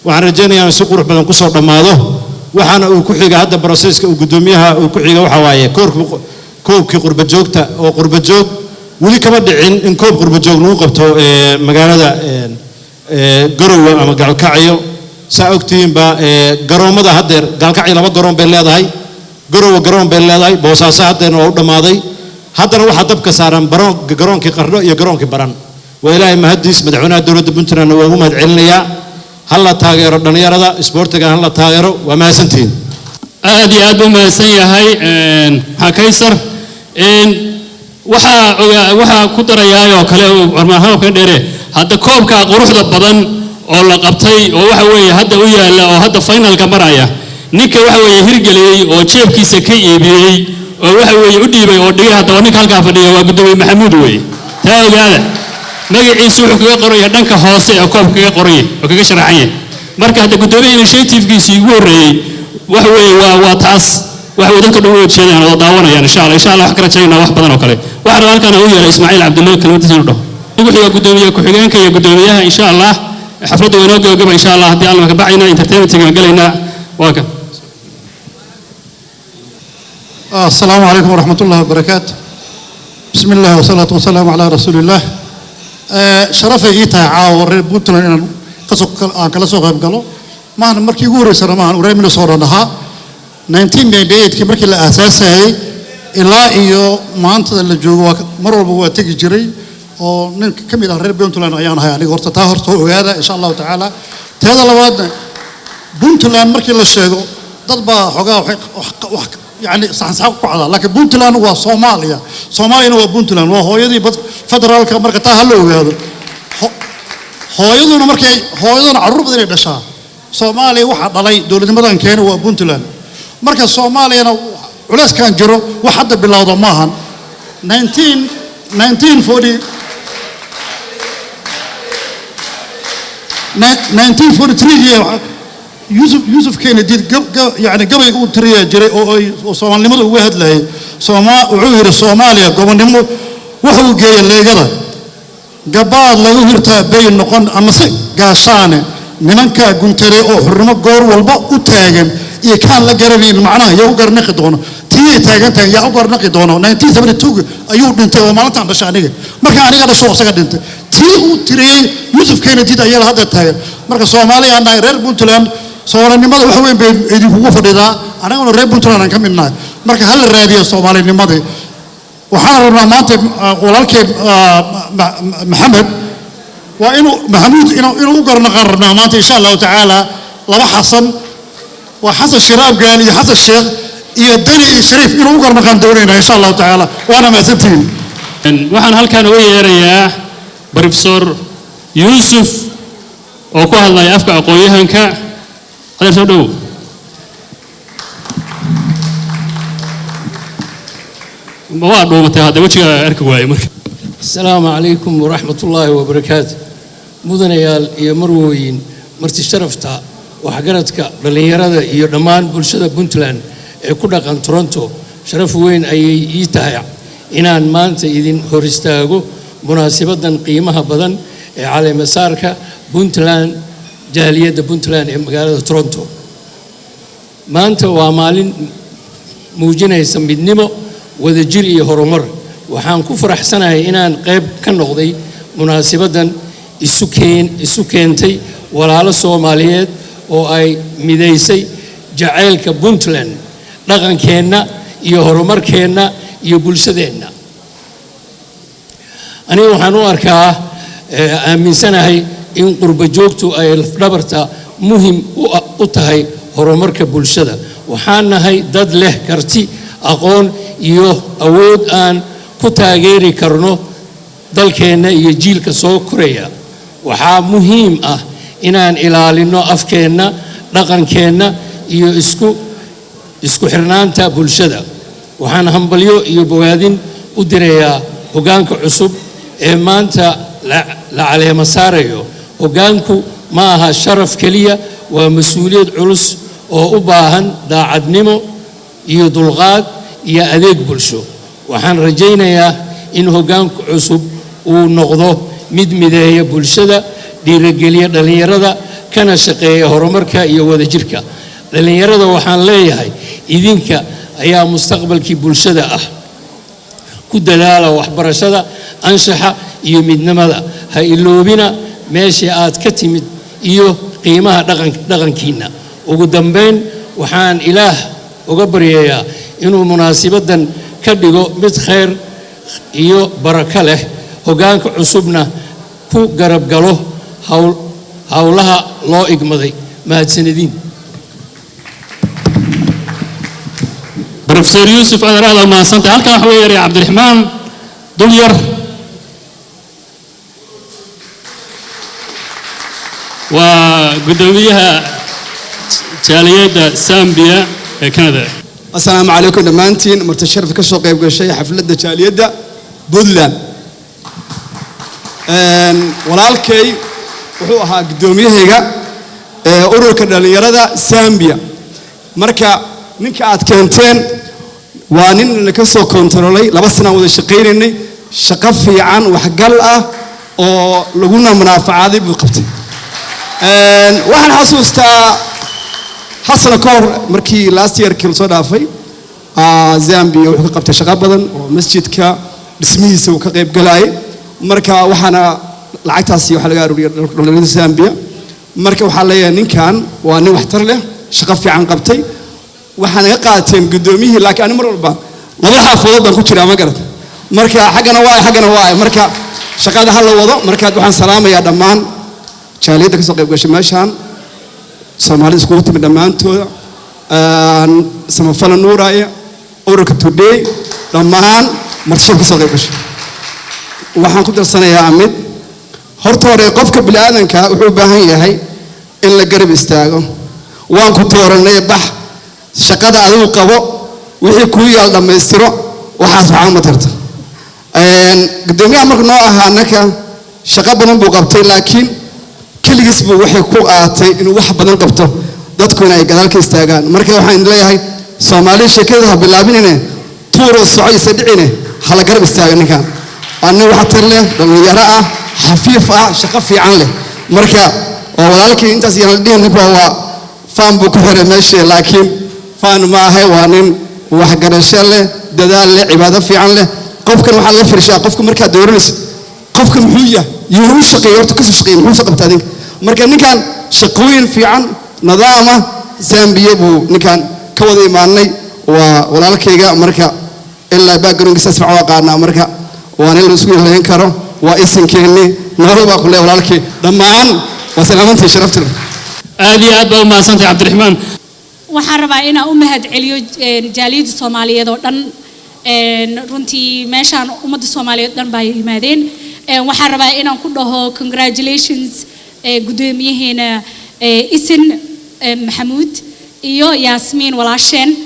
Waxaan rajaynayaa in si qurux badan kusoo dhammaado. Waxaana uu ku xiga hadda processka uu guddoomiyaha uu ku xiga waxa waaye koobkii qurbajoogta, oo qurbajoog weli kama dhicin in koob qurbajoog lagu qabto magaalada Garowe ama Gaalkacyo. Saa ogtihiinba, garoommada haddeer Gaalkacyo laba garoon bay leedahay, Garowe garoon bay leedahay, Boosaaso haddeerna waa u dhammaaday. Haddana waxaa dabka saaran garoonkii Qardho iyo garoonkii Baran. Waa Ilaahay mahadiis. Madaxweynaha dowladda Puntlandna waa ugu mahad celinayaa. Ha la taageero dhallinyarada isboortiga, ha la taageero. Waa mahadsantihiin. Aad iyo aad buu mahadsan yahay maxaa Kaysar. Waxaa ogaa, waxaa ku darayaayoo kale warmahabka dheere hadda koobka quruxda badan oo la qabtay oo waxa weeye hadda u yaalla oo hadda finalka maraya, ninka waxa weeye hirgeliyey oo jeebkiisa ka iibiyey oo waxa weeye u dhiibay oo dhigay haddaba ninka halkaa fadhiya waa guddoomiye Maxamuud weeye. Taa ogaada, magaciisu wuxuu kaga qoraya dhanka hoose ee koobka kaga qoraya oo kaga sharaxan yahay. Marka hadda guddoomiyaha initiativekiisii ugu horreeyey waxa weeye waa taas. Waxa uu dadka dhan u jeedaan oo daawanayaan. Insha Allah, insha Allah, wax ka rajaynaa wax badan oo kale. Waxaan rabaa halkan u yeeray Ismaaciil Cabdullahi, kelmadiisa inuu dhaho. Ugu xiga guddoomiye ku-xigeenka iyo guddoomiyaha. Insha Allah xafladda waa inoo gabagaba. Insha Allah haddii alla ka bacayna entertainmentga galaynaa. Waa kan. السلام عليكم ورحمة الله وبركاته. بسم الله والصلاة والسلام على رسول الله. شرفay ii tahay caawa reer Puntland inaan kasoo aan kala soo qayb galo. Maahan markii ugu horreysana maahan, reer Minnesota ahaa 1998kii markii la aasaasayay ilaa iyo maanta la joogo, waa mar walba waa tegi jiray oo nin ka mid ah reer Puntland ayaan ahay aniga. Horta taa horta ogaada, insha Allahu tacaala. Teeda labaadna, Puntland markii la sheego dad baa xoogaa waxay wax yani saxansax ku kacdaa, laakiin Puntland waa Soomaaliya, Soomaaliyana waa Puntland, waa hooyadii federaalka. Marka taa ha la ogaado. Hooyaduna markay hooyaduna carruur badan ay dhashaa. Soomaaliya waxaa dhalay dowladnimadan keena waa Puntland. Marka Soomaaliyana culeyskan jiro wax hadda bilowda maahan. 19 1940 1943 Yuusuf Kennedy yani gabay uu tiriyaa jiray oo ay oo Soomaalinimada uga hadlayay. Wuxuu yidhi Soomaaliya gobonnimo wuxuu geeyay leegada gabaad lagu hirtaa bay noqon amase gaashaane nimankaa guntaday oo xurnimo goor walba u taagan iyo kaan la garanayn, macnaha yaa u garnaqi doono. Tiiyay taagan tahay, yaa u garnaqi doono. 1972 ayuu dhintay oo maalintaan dhashay aniga, marka aniga dhasho isaga dhintay. Tii uu tiriyey Yuusuf Kennedy ayaa hadda taagan. Marka Soomaaliya aan nahay, reer Puntland, Soomaalinimada wax weyn bay idinkugu fadhidaa. Anaguna reer Puntland aan ka mid nahay. Marka ha la raadiyo Soomaalinimadii. Waxaan rabnaa maanta walaalkeen Maxamed waa inuu Maxamuud inuu u garnaqaan rabnaa maanta, insha Allahu tacaala. Laba Xasan waa Xasan Shiraab Gaal iyo Xasan Sheekh iyo Dani iyo Shariif inuu u garnaqaan doonaynaa, insha Allahu tacaala. Waana mahadsantihiin. Waxaan halkan uga yeerayaa Professor Yuusuf oo ku hadlaya afka aqoon-yahanka. Adeer, soo dhowow. Ma waa dhuumatay hadda, wejiga arki waaye marka. Asalaamu calaykum waraxmat ullaahi wabarakaatu. Mudanayaal iyo marwooyin, marti sharafta, waxgaradka, dhallinyarada iyo dhammaan bulshada Puntland ee ku dhaqan Toronto, sharaf weyn ayay ii tahay inaan maanta idin hor istaago munaasabaddan qiimaha badan ee caleemasaarka Puntland, jaaliyadda Puntland ee magaalada Toronto. Maanta waa maalin muujinaysa midnimo, wadajir iyo horumar. Waxaan ku faraxsanahay inaan qayb ka noqday munaasabaddan isu keentay walaalo Soomaaliyeed oo ay midaysay jacaylka Puntland, dhaqankeenna iyo horumarkeenna iyo bulshadeenna. Aniga waxaan u arkaa, aaminsanahay in qurba joogtu ay lafdhabarta muhim u tahay horumarka bulshada. Waxaan nahay dad leh karti, aqoon iyo awood aan ku taageeri karno dalkeenna iyo jiilka soo koraya. Waxaa muhiim ah inaan ilaalino afkeenna, dhaqankeenna iyo isku xirnaanta bulshada. Waxaan hambalyo iyo bogaadin u dirayaa hoggaanka cusub ee maanta la caleemo saarayo. Hoggaanku ma aha sharaf keliya, waa mas-uuliyad culus oo u baahan daacadnimo iyo dulqaad iyo adeeg bulsho. Waxaan rajaynayaa in hoggaanka cusub uu noqdo mid mideeya bulshada, dhiirigeliya dhallinyarada, Kana shaqeeya horumarka iyo wadajirka. Dhallinyarada waxaan leeyahay, idinka ayaa mustaqbalkii bulshada ah. Ku dadaala waxbarashada, anshaxa iyo midnimada. Ha iloobina meeshii aad ka timid iyo qiimaha dhaqankiinna. Ugu dambayn, waxaan Ilaah uga baryayaa inuu munaasibaddan ka dhigo mid khayr iyo barako leh, hoggaanka cusubna ku garab galo howlaha loo igmaday. Mahadsanediin. Professor Yuusuf Adar, aad mahadsantahay. Halkan waxa weeye Cabdiraxmaan Dulyar, waa guddoomiyaha jaaliyadda Zambia ee Canada. Asalaamu calaykum dhammaantiin marti sharaf ka soo qayb gashay xafladda jaaliyadda Puntland. Walaalkay wuxuu ahaa guddoomiyahayga ee ururka dhallinyarada Zambia. Marka ninka aad keenteen waa nin ka soo kontarolay 2 sanaan wada shaqaynaynay, shaqo fiican, waxgal ah oo laguna munaafacaaday buu qabtay. Waxaan xasuustaa hal sano ka hor markii last year-kii lasoo dhaafay, Zambia wuxuu ka qabtay shaqo badan oo masjidka dhismihiisa uu ka qayb galayay. Marka waxaana lacagtaasi waxaa laga aruuriyay dhallinyarada Zambia. Marka waxaa leeyahay, ninkan waa nin waxtar leh, shaqo fiican qabtay. Waxaa naga qaateen guddoomiyihii, laakiin ani mar walba laba xaafadood baan ku jiraa, ma garata? Marka xaggana waay, xaggana waay. Marka shaqada ha la wado. Marka waxaan salaamayaa dhammaan jaaliyadda ka soo qayb gashay meeshaan, Soomaalida iskugu timid dhammaantooda, Samafala Nuuraya, ururka Today, dhammaan martisha ka soo qayb gashay. Waxaan ku darsanayaa mid. Horta hore, qofka bini'aadanka wuxuu u baahan yahay in la garab istaago. Waan ku tooranay, bax, shaqada adigu qabo, wixii kuu yaal dhammaystiro. Waxaas waxaa ma tarta. Guddoomiyaha marka noo ahaa naka shaqo badan buu qabtay, laakiin keligiis buu waxay ku aatay inuu wax badan qabto, dadkuna ay gadaal ka istaagaan. Marka waxaan leeyahay, Soomaali sheekada ha bilaabinine, tuuro soco isa dhicine, hala garab istaaga ninkan. Waa nin waxtar leh, dhallinyaro ah, xafiif ah, shaqo fiican leh. Marka waa walaalkii. Intaas yaan la dhihin ninka waa faan buu ku xiray meesha, laakiin faan ma ahe. Waa nin waxgarasho leh, dadaal leh, cibaado fiican leh. Qofkan waxaa laga fiirshaa, qofka markaad dooranayso, qofka muxuu yahay, yuu u shaqeeyey, horta kasoo shaqeeyey, muxuu soo qabta adinka. Marka ninkan shaqooyin fiican nidaama Zambiya buu ninkan ka wada imaanay. Waa walaalkayga, marka ilaa backgroundkiisa si fiican u aqaanaa. Marka waa nin la isku ilayn karo, waa isinkeennii. Nolol baa ku leeyahay walaalkay. Dhammaan waa salaamantii sharafta. Aad iyo aad baa u mahadsantahay, Cabdiraxmaan. Waxaan rabaa inaan u mahad celiyo jaaliyadda Soomaaliyeed oo dhan. Runtii meeshaan ummadda Soomaaliyeed dhan baa yimaadeen. Waxaan rabaa inaan ku dhaho congratulations guddoomiyaheena Isin Maxamuud iyo Yaasmiin walaasheen.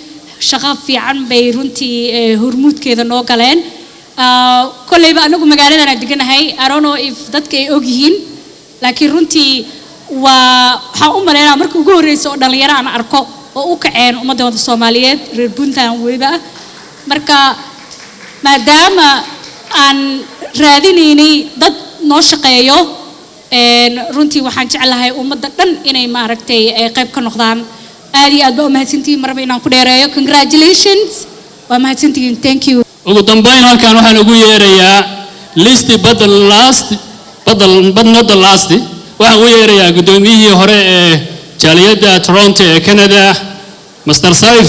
Shaqo fiican bay runtii hormuudkeeda noo galeen. Kolleyba anagu magaaladan aan deganahay, I don't know if dadka ay og yihiin, laakiin runtii waa waxaan u maleynaa markii ugu horreysa oo dhallinyaro aan arko oo u kaceen ummadda Soomaaliyeed, reer Puntland weliba ah. Marka maadaama aan raadinaynay dad noo shaqeeyo, runtii waxaan jeclahay ummadda dhan inay maaragtay ay qayb ka noqdaan. Aad iyo aad baa u mahadsantihiin. Marba inaan ku dheereeyo, congratulations, waa mahadsantihiin, thank you. Ugu dambayn, halkan waxaan ugu yeerayaa last but the last but not the last, waxaan ugu yeerayaa guddoomiyihii hore ee jaaliyadda Toronto ee Canada, Master Saif.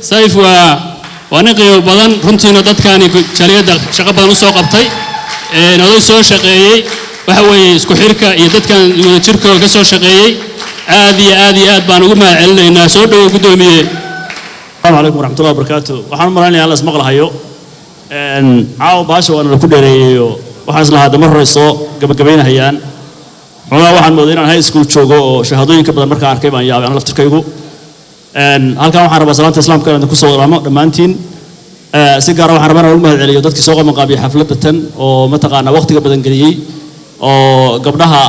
Saif waa nin qiimo badan runtiina, dadkani jaaliyadda shaqo badan usoo qabtay, oday soo shaqeeyey, waxa weeye isku xirka iyo dadkan wadajirkooda ka soo shaqeeyey. Aad iyo aad iyo aad baan ugu mahad celinaynaa. Soo dhowow, guddoomiye. Asalaamu calaykum waraxmatullahi wabarakaatu. Waxaan u malaynayaa in la ismaqlahayo. Caawa baasha waana la ku dheereeyeyo. Waxaan islahaa dama hore soo gabagabaynahayaan. Xoogaa waxaan mooday inaan high school joogo oo shahaadooyinka badan markaan arkay baan yaabay ana laftirkaygu. Halkan waxaan rabaa salaanta Islaamka inaan idinku soo wadaamo dhammaantiin. Si gaara waxaan rabaa inaan ugu mahad celiyo dadkii soo qabanqaabiyey xafladda tan oo mataqaanaa waqtiga badan geliyey, oo gabdhaha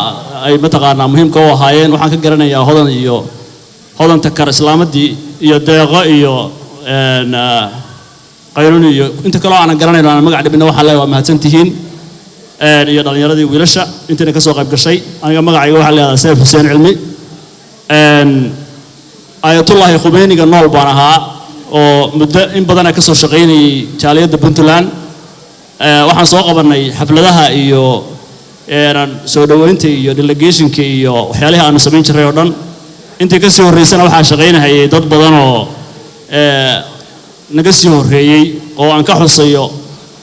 ay mataqaanaa muhiimka u ahaayeen. Waxaan ka garanayaa Hodan iyo Hodan Takar, Islaamadii, iyo Deeqo iyo Qayruni iyo inta kaloo aanan garanayn oo aanan magac dhibina. Waxaan leeyahay waa mahadsantihiin. Iyo dhallinyaradii, wiilasha intayna ka soo qayb gashay. Aniga magacayga waxaa leedahay Sayf Xuseen Cilmi. Ayatullaahi Khumeyniga nool baan ahaa oo muddo in badana ka soo shaqaynayay jaaliyadda Puntland. Waxaan soo qabanay xafladaha iyo soo dhoweynta iyo delegationka iyo waxyaalihii aanu samayn jiray oo dhan. Intii ka sii horreysana waxaa shaqaynahayay dad badan oo naga sii horreeyey oo aan ka xusayo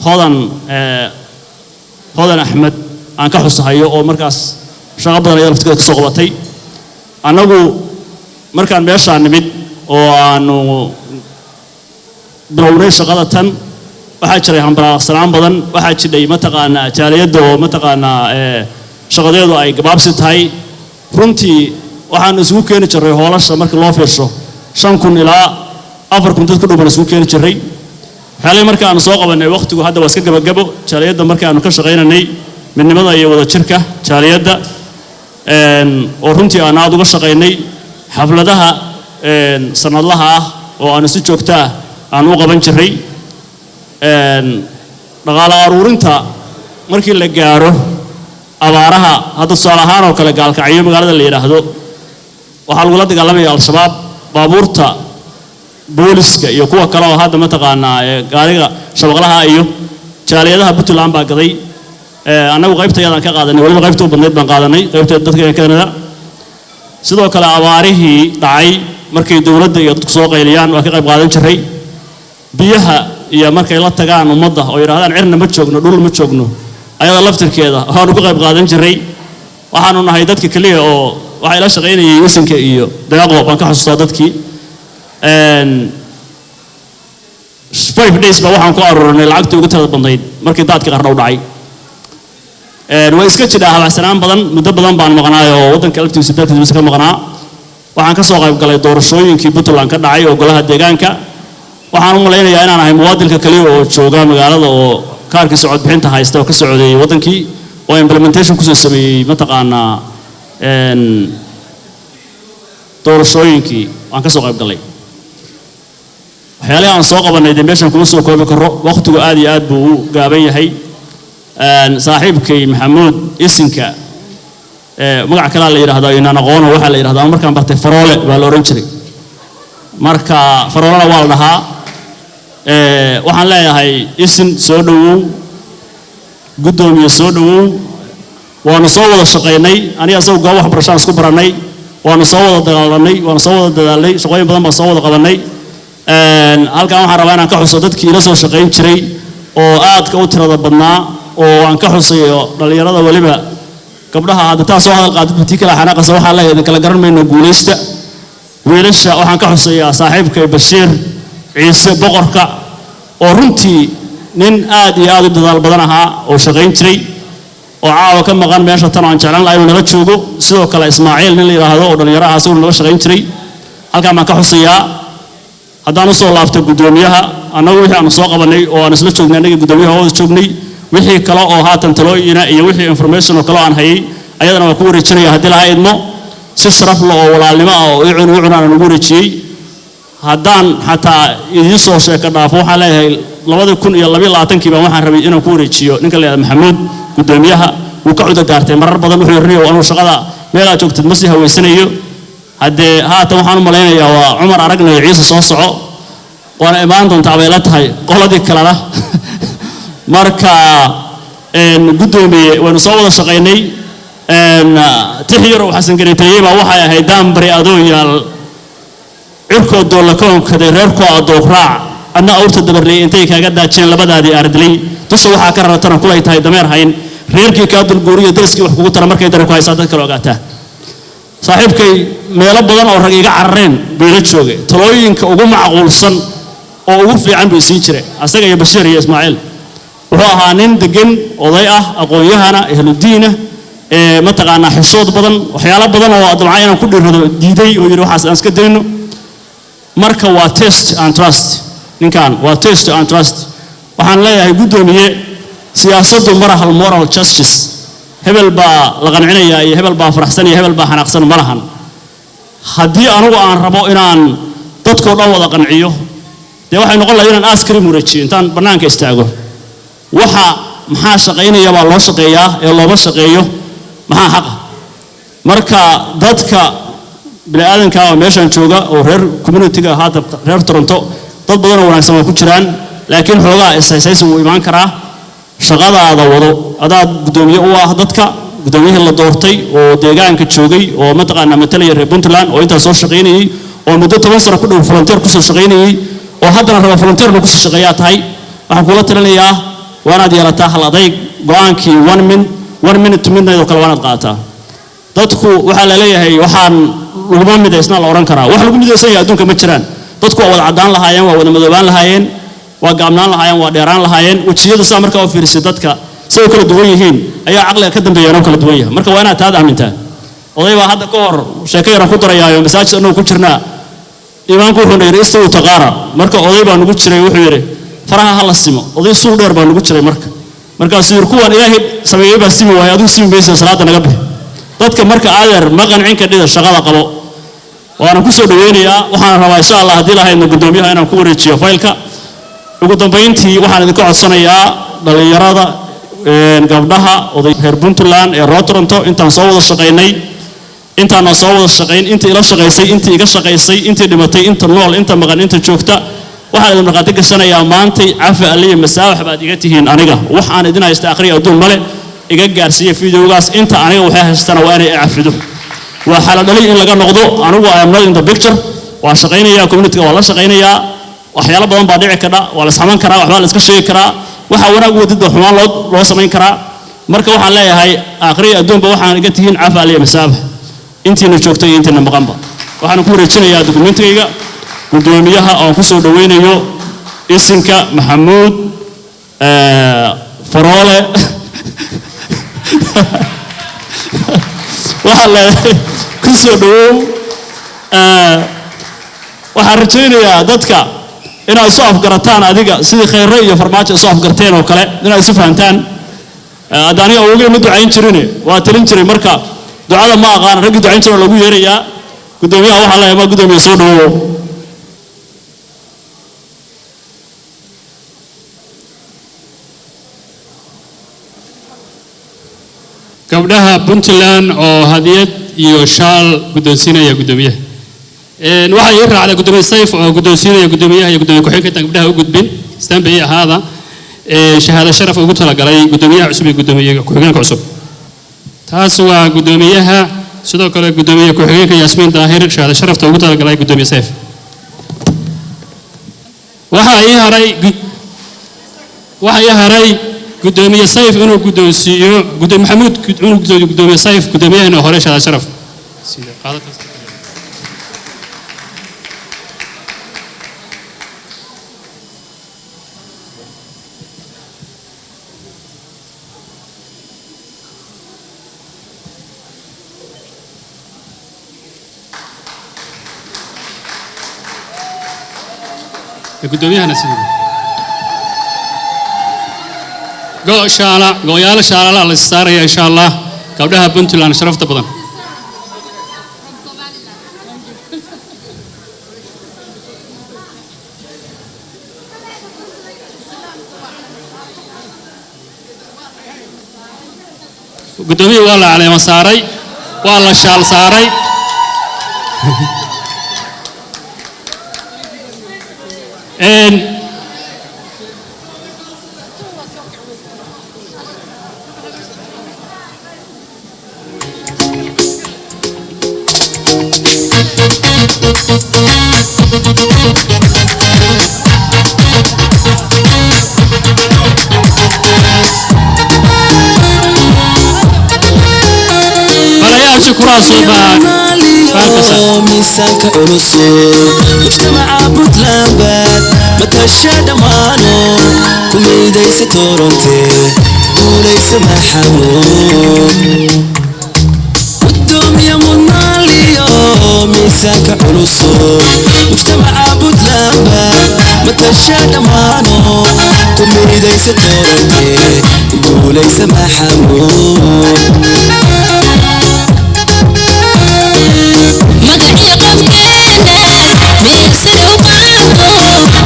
Hodan, Hodan Axmed aan ka xusahayo, oo markaas shaqo badan ayaa laftigeeda ka soo qabatay. Annagu markaan meeshaan nimid oo aanu bilownay shaqada tan, waxaa jiray hambaraaqsanaan badan. Waxaa jidhay, mataqaanaa, jaaliyadda oo, mataqaanaa, shaqadeedu ay gabaabsi tahay. Runtii waxaanu isugu keeni jirray hoolasha marka loo fiirsho 5000 ilaa 4000 dad ku dhow baan isugu keeni jirray. Waxyaalihii marka aanu soo qabanay, waqtigu hadda waa iska gabagabo. Jaaliyadda marka aanu ka shaqaynanay midnimada iyo wadajirka jaaliyadda, oo runtii aan aad uga shaqaynay xafladaha sanadlaha ah oo aanu si joogto ah aan u qaban jirray, dhaqaale aruurinta markii la gaaro abaaraha. Hadda tusaale ahaan oo kale, Gaalkacyo magaalada la yidhaahdo waxaa lagula dagaalamaya Al-Shabaab. Baabuurta booliska iyo kuwa kale oo hadda, mataqaanaa, gaariga shabaqlaha iyo jaaliyadaha Puntland baa gaday. Annagu qaybta yadaan ka qaadanay, weliba qaybta u badnayd baan qaadanay, qaybta dadka Canada. Sidoo kale abaarihii dhacay markay dowladda iyo dadku soo qayliyaan waa ka qayb qaadan jiray. Biyaha iyo markay la tagaan ummadda oo yidhahdaan cirna ma joogno, dhul ma joogno, ayada laftirkeeda waanu ka qayb qaadan jiray. Waxaanu nahay dadka keliya oo waxay la shaqaynayay wisanka iyo deeqo baan ka xusuustaa dadkii. 5 days baa waxaan ku aruurinay lacagtii ugu tirada badnayd markii daadkii Qarna u dhacay. Way iska jidhaa habacsanaan badan. Muddo badan baan maqnaay oo waddanka laftiisa dalkiisa ka maqnaa. Waxaan ka soo qayb galay doorashooyinkii Puntland ka dhacay oo golaha deegaanka. Waxaan u malaynayaa inaan ahay muwaadinka kaliya oo jooga magaalada oo kaarkii socodbixinta haysta oo ka socday waddankii oo implementation kusoo sameeyey, mataqaanaa, doorashooyinkii waan ka soo qayb galay. Waxyaalihii aan soo qabanay dee meeshan kuma soo koobi karo, waqtigu aad iyo aad buu u gaaban yahay. Saaxiibkay Maxamuud Isinka, magac kalaa la yidhahdaa inaan aqoono, waxaa la yidhahdaa markaan bartay Faroole baa la odhan jiray. Marka Faroolena waa la dhahaa. Waxaan leeyahay isin soo dhowow, guddoomiye soo dhowow. Waanu soo wada shaqaynay aniga asagu, goob waxbarashaan isku barannay, waanu soo wada dagaalanay, waanu soo wada dadaalnay, shaqooyin badan baan soo wada qabannay. Halkan waxaan rabaa inaan ka xuso dadkii ila soo shaqayn jiray oo aadka u tirada badnaa oo aan ka xusayo dhallinyarada, weliba gabdhaha. Hadda taa soo hadal qaadid tii kale xanaaqasa, waxaan leeyahay idin kala garan mayno, guulaysta. Wiilasha waxaan ka xusayaa saaxiibkay Bashiir Ciise Boqorka oo runtii nin aad iyo aad u dadaal badan ahaa oo shaqayn jiray oo caawa ka maqan meesha tan oo aan jeclaan lahaa inuu nala joogo. Sidoo kale Ismaaciil nin la yidhaahdo oo dhallinyaro ah, asaguna nala shaqayn jiray, halkaan baan ka xusayaa. Haddaan usoo laabto guddoomiyaha, annagu wixii aanu soo qabanay oo aan isla joognay, annaga guddoomiyaha wada joognay, wixii kale oo haatan talooyina iyo wixii information oo kale oo aan hayay ayadana waan ku wareejinaya haddii laha idmo, si sharaf leh oo walaalnimo ah oo i cun u cunaan ugu wareejiyey. Haddaan xataa idiin soo sheeko dhaafo, waxaan leeyahay 2022-kii baan waxaan rabay inaan ku wareejiyo ninka la yidhahdo Maxamuud guddoomiyaha. Wuu ka cudur daartay marar badan. Wuxuu yidhi, anuu shaqada meel aad joogtid ma sii haweysanayo. Haddee haatan waxaan u malaynayaa waa Cumar aragnayo Ciise soo soco, waana imaan doontaa bay la tahay qoladii kalena. Marka guddoomiye, waynu soo wada shaqaynay. Tix yar oo Xasan Gareeteeye baa waxay ahayd: daanbari adoo yaal cirkoo doolla koonkaday, reerkoo adooq raac, adna awrta dabarley intay kaaga daajeen labadaadii ardilay, dusha waxaa ka raratana kulay tahay dameer hayn, reerkii kaa dulguuriyo dariskii wax kugu tara markay dare ku haysaa dad kale ogaataa. Saaxiibkay meelo badan oo rag iga carareen buu ila joogay. Talooyinka ugu macquulsan oo ugu fiican buu isiin jiray, asaga iyo Bashiir iyo Ismaaciil. Wuxuu ahaa nin degan, oday ah, aqoon-yahana, ehludiina, ee mataqaanaa, xishood badan. Waxyaalo badan oo dabcan inaan ku dhiirrado diiday oo yidhi waxaas aan iska dayno. Marka waa test and trust, ninkan waa test and trust. Waxaan leeyahay guddoomiye, siyaasaddu ma lahan moral justice. Hebel baa la qancinayaa iyo hebel baa faraxsan iyo hebel baa xanaaqsan ma lahan. Haddii anugu aan rabo inaan dadkoo dhan wada qanciyo, dee waxay noqon lahayd inaan askari wareejiyo intaan bannaanka istaago. Waxa maxaa shaqaynaya baa loo shaqeeyaa ee looma shaqeeyo maxaa xaqa. Marka dadka Bini aadanka oo meeshan jooga oo reer community-ga hadda reer Toronto, dad badan oo wanaagsan waa ku jiraan, laakiin xoogaa ishaysaysi wuu imaan karaa. Shaqadaada wado, adaad guddoomiye u ah dadka, guddoomiyihii la doortay oo deegaanka joogay oo mataqaanaa matalaya reer Puntland oo intaas soo shaqaynayay oo muddo 10 sano ku dhow volunteer kusoo shaqaynayay oo haddana raba volunteerna kusoo shaqeeyaa tahay. Waxaan kula talinayaa waa inaad yeelataa hal adayg. Go'aankii 1 minute to midnight oo kale waa inaad qaataa. Dadku waxaa la leeyahay waxaan laguma midaysna la odhan karaa. Wax lagu midaysan yahay adduunka ma jiraan. Dadku waa wada caddaan lahaayeen, waa wada madoobaan lahaayeen, waa gaabnaan lahaayeen, waa dheeraan lahaayeen. Wejiyada sidaa markaa u fiirisay, dadka say u kala duwan yihiin ayaa caqliga ka dambeeyana u kala duwan yahay. Marka waa inaad taad aamintaa. Oday baa hadda ka hor sheeko yaran ku darayaayo. Masaajid annagu ku jirnaa, imaamku wuxuuna yidhi "استووا تقاربوا". Marka oday baa nugu jiray, wuxuu yidhi faraha ha la simo. Oday suuq dheer baa nugu jiray. Marka markaasuu yidhi kuwan Ilaahay sameeyey baa simi waayay, adigu simi maysa, salaada naga bixi. Dadka marka adeer ma qancin kadhida, shaqada qabo. Waana ku soo dhaweynayaa. Waxaan rabaa insha Allah haddii lahaydna guddoomiyaha inaan ku wareejiyo faylka. Ugu dambayntii waxaan idinka codsanayaa dhallinyarada, gabdhaha, oday reer Puntland ee reer Toronto, intaan soo wada shaqaynay, intaana soo wada shaqayn, intii ila shaqaysay, intii iga shaqaysay, intii dhimatay, inta nool, inta maqan, inta joogta, waxaan idin markhaati gashanayaa maantay cafi alliya masaawax baad iga tihiin. Aniga wax aan idin haysta akhriya adduun male. Iga gaarsiiya videogaas. Inta aniga waxay haystana waa inay cafido. Waa xala dhalay in laga noqdo. Anigu I am not in the picture. Waa shaqaynayaa, community waa la shaqaynayaa. Waxyaalo badan baa dhici kadha, waa la isxaman karaa, waxbaa la iska sheegi karaa, waxa wanaag wadid baa xumaan loo samayn karaa. Marka waxaan leeyahay akhriya adduunba waxaan iga tihiin cafi alliya masaabax, intiina joogtay iyo intiina maqanba. Waxaan ku wareejinayaa dukumentigayga guddoomiyaha oon ku soo dhaweynayo isinka Maxamuud Faroole. Waxaan leeyahay ku soo dhawow. Waxaan rajaynayaa dadka inaad isu afgarataan, adiga sidii Khayre iyo Farmaajo isu afgarteen oo kale inaad isu fahantaan. Hadda aniga awogey ma ducayn jirine, waa talin jiray. Marka ducada ma aqaan, raggii ducayn jira lagu yeerayaa. Guddoomiyaha waxaa leeyahay ma guddoomiye soo dhawow. Gabdhaha Puntland oo hadiyad iyo shaal guddoonsiinaya guddoomiyaha. Waxaa ii raacday guddoomiye Sayf oo guddoonsiinaya guddoomiyaha iyo guddoomiye ku-xigeenka. Intaan gabdhaha u gudbin, stanbay ii ahaada. Shahaado sharaf ugu talagalay guddoomiyaha cusub iyo guddoomiye ku-xigeenka cusub. Taas waa guddoomiyaha. Sidoo kale guddoomiye ku-xigeenka Yaasmiin Daahir shahaado sharafta ugu talagalay guddoomiye Sayf. Waxaa ii haray guddoomiye Sayf inuu guddoonsiiyo guddoomiye Maxamuud inuu guddoonsiiyo guddoomiye Sayf guddoomiyaheenna hore shahaado sharaf. Sida qaadataas. Guddoomiyahana sidii go shaala go-yaalo shaalala la saaraya insha Allah gabdhaha Puntland sharafta badan. Guddoomiye waa la caleemo saaray, waa la shaal saaray. Balayaasha kuraasoo baa Miisaanka culuso mujtamaca Puntland baad matasha dhammaano ku miidaysa Toronte. Guulaysa Maxamuud, gudoomiye mudnaaliyo. Miisaanka culuso mujtamaca Puntland baad matasha dhammaano ku miidaysa Toronte. Guulaysa Maxamuud. Magaciyo qofkeena meel sare u qaado,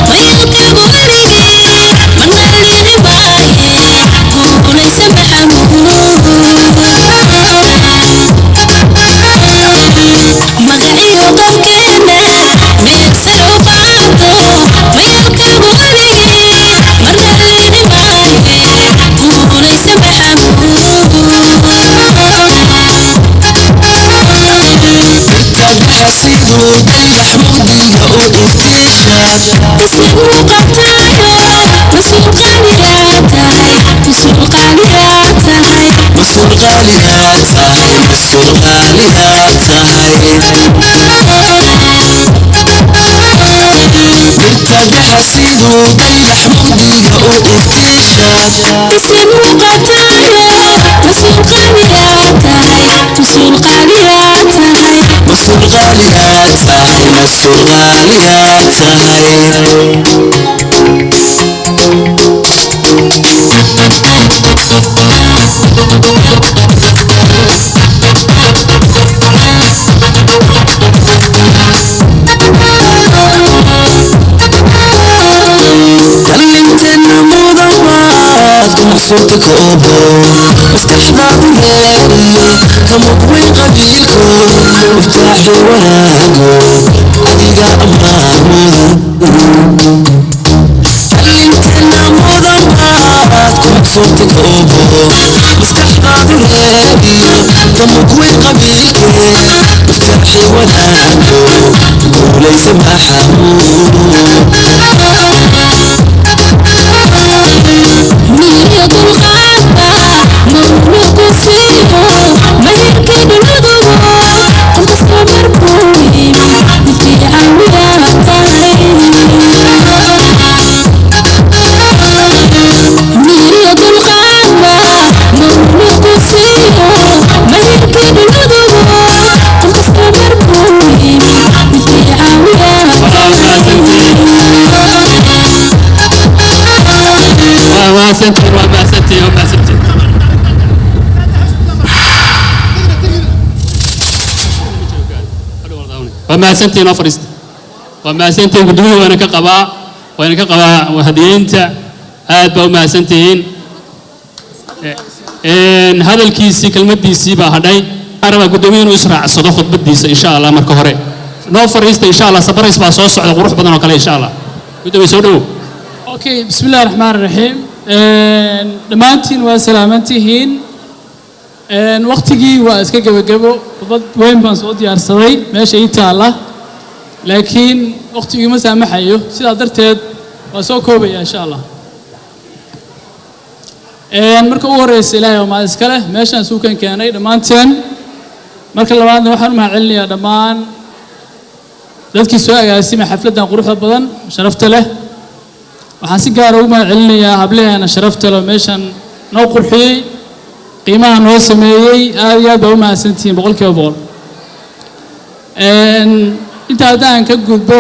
mayalkaagu weligii marna liici maaye. Guulaysa Maxamuud. Magaciyo Qaaliyaa tahay, mas-uul qaaliyaa tahay. Mirta baxa siduu dayax mugdiga u iftiisha. Isin muuqatayo, mas-uul qaaliyaa tahay, mas-uul qaaliyaa tahay. Mas-uul qaaliyaa tahay, mas-uul qaaliyaa tahay. Dhallinteena mudan baad ku maqsuudka koobo, maskaxdaadu reeriyo ka mugway qabiilko, miftaaxi wanaago adiga ammaan mudan. Dhallinteena mudan baad ku maqsuudka koobo, maskaxdaadu reeriyo ka mugway qabiilke, miftaaxi wanaago guulaysa Maxamuud. Miyo dulqaadba mawluku siiyo, mahirkii dhuladugo, qof kastoo markuu yimi midkii caawiyaa tahay. Miyo dulqaadba mawluku siiyo, mahirkii dhuladugo, qof kastoo markuu yimi midkii caawiyaa tahay. Waa mahadsantihiin, waa mahadsantihiin, waa mahadsantihiin. Waa mahadsantihiin oo fadhiista. Waa mahadsantihiin guddoomiyaha, waana ka qabaa hadiyeynta. Aad baa u mahadsantihiin. Hadalkiisii kelmaddiisii baa hadhay. Waxaan rabaa guddoomiyaha inuu israacsado khudbaddiisa insha Allah. Marka hore noo fadhiista insha Allah. Surprise baa soo socda qurux badan oo kale insha Allah. Guddoomiye, soo dhowow. Okay, بسم الله الرحمن الرحيم. Dhammaantiin waa salaamantihiin. Waqtigii waa iska gebagebo. Khudbad weyn baan soo diyaarsaday meesha ii taalla, laakiin waqtigii ma saamaxayo, sidaa darteed waa soo koobaya insha Allah. Marka ugu horeysa, Ilaahay waa mahad iska leh meeshaan suukan keenay dhammaanteen. Marka labaadna, waxaan u mahad celinayaa dhammaan dadkii soo agaasimay xafladdan quruxda badan, sharafta leh. Waxaan si gaara ugu mahad celinayaa hablaheena sharafta leh oo meeshan noo qurxiyey, qiimaha noo sameeyey. Aad iyo aad baa u mahadsantihiin, 100%. Inta haddaan ka gudbo,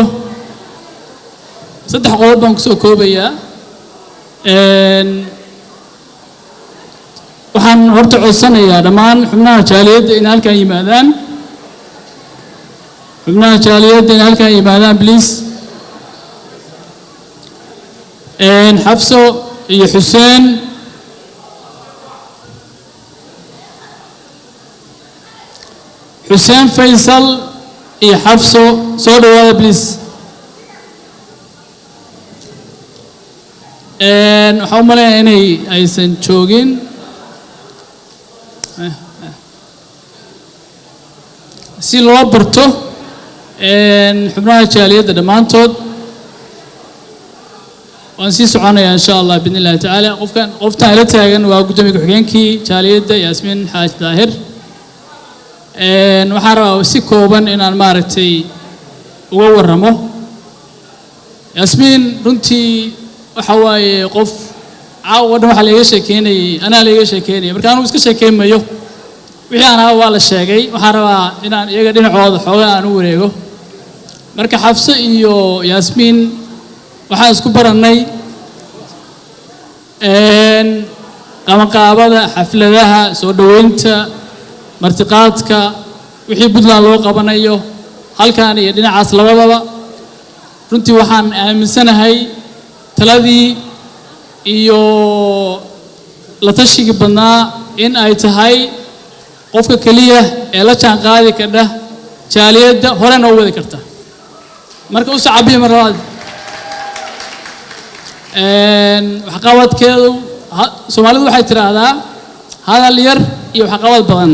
saddex qodob baan kusoo koobayaa. Waxaan horta codsanayaa dhammaan xubnaha jaaliyadda inay halkan yimaadaan, xubnaha jaaliyadda inay halkan yimaadaan, please. Xafso iyo Xuseen, Xuseen Faysal iyo Xafso, soo dhawaada please. Waxaan u maleynayaa inay aysan joogin. Si loo barto xubnaha jaaliyadda dhammaantood, waan sii soconayaa insha Allah biidni illahi tacaala. Qofkan, qoftaan ila taagan waa guddoomiye ku-xigeenkii jaaliyadda, Yaasmiin Xaaj Daahir. Waxaan rabaa si kooban inaan maaragtay uga warramo Yaasmiin. Runtii waxa waaye qof caawa dhan waxaa laiga sheekeynayay, anaa laiga sheekeynayay, marka anugu iska sheekeyn mayo. Wixii aan ahaa waa la sheegay. Waxaan rabaa inaan iyaga dhinacooda xoogaa aan u wareego. Marka Xafse iyo Yaasmiin waxaan isku barannay qabanqaabada xafladaha, soo dhoweynta, martiqaadka, wixii Puntland loo qabanayo halkan iyo dhinacaas labadaba. Runtii waxaan aaminsanahay taladii iyo la tashigii badnaa in ay tahay qofka keliya ee la jaan qaadi kardha jaaliyadda, horena u wadi karta. Marka u sacabiya mar labaad. Waxqabadkeedu, Soomaalidu waxay tidhaahdaa hadal yar iyo waxqabad badan.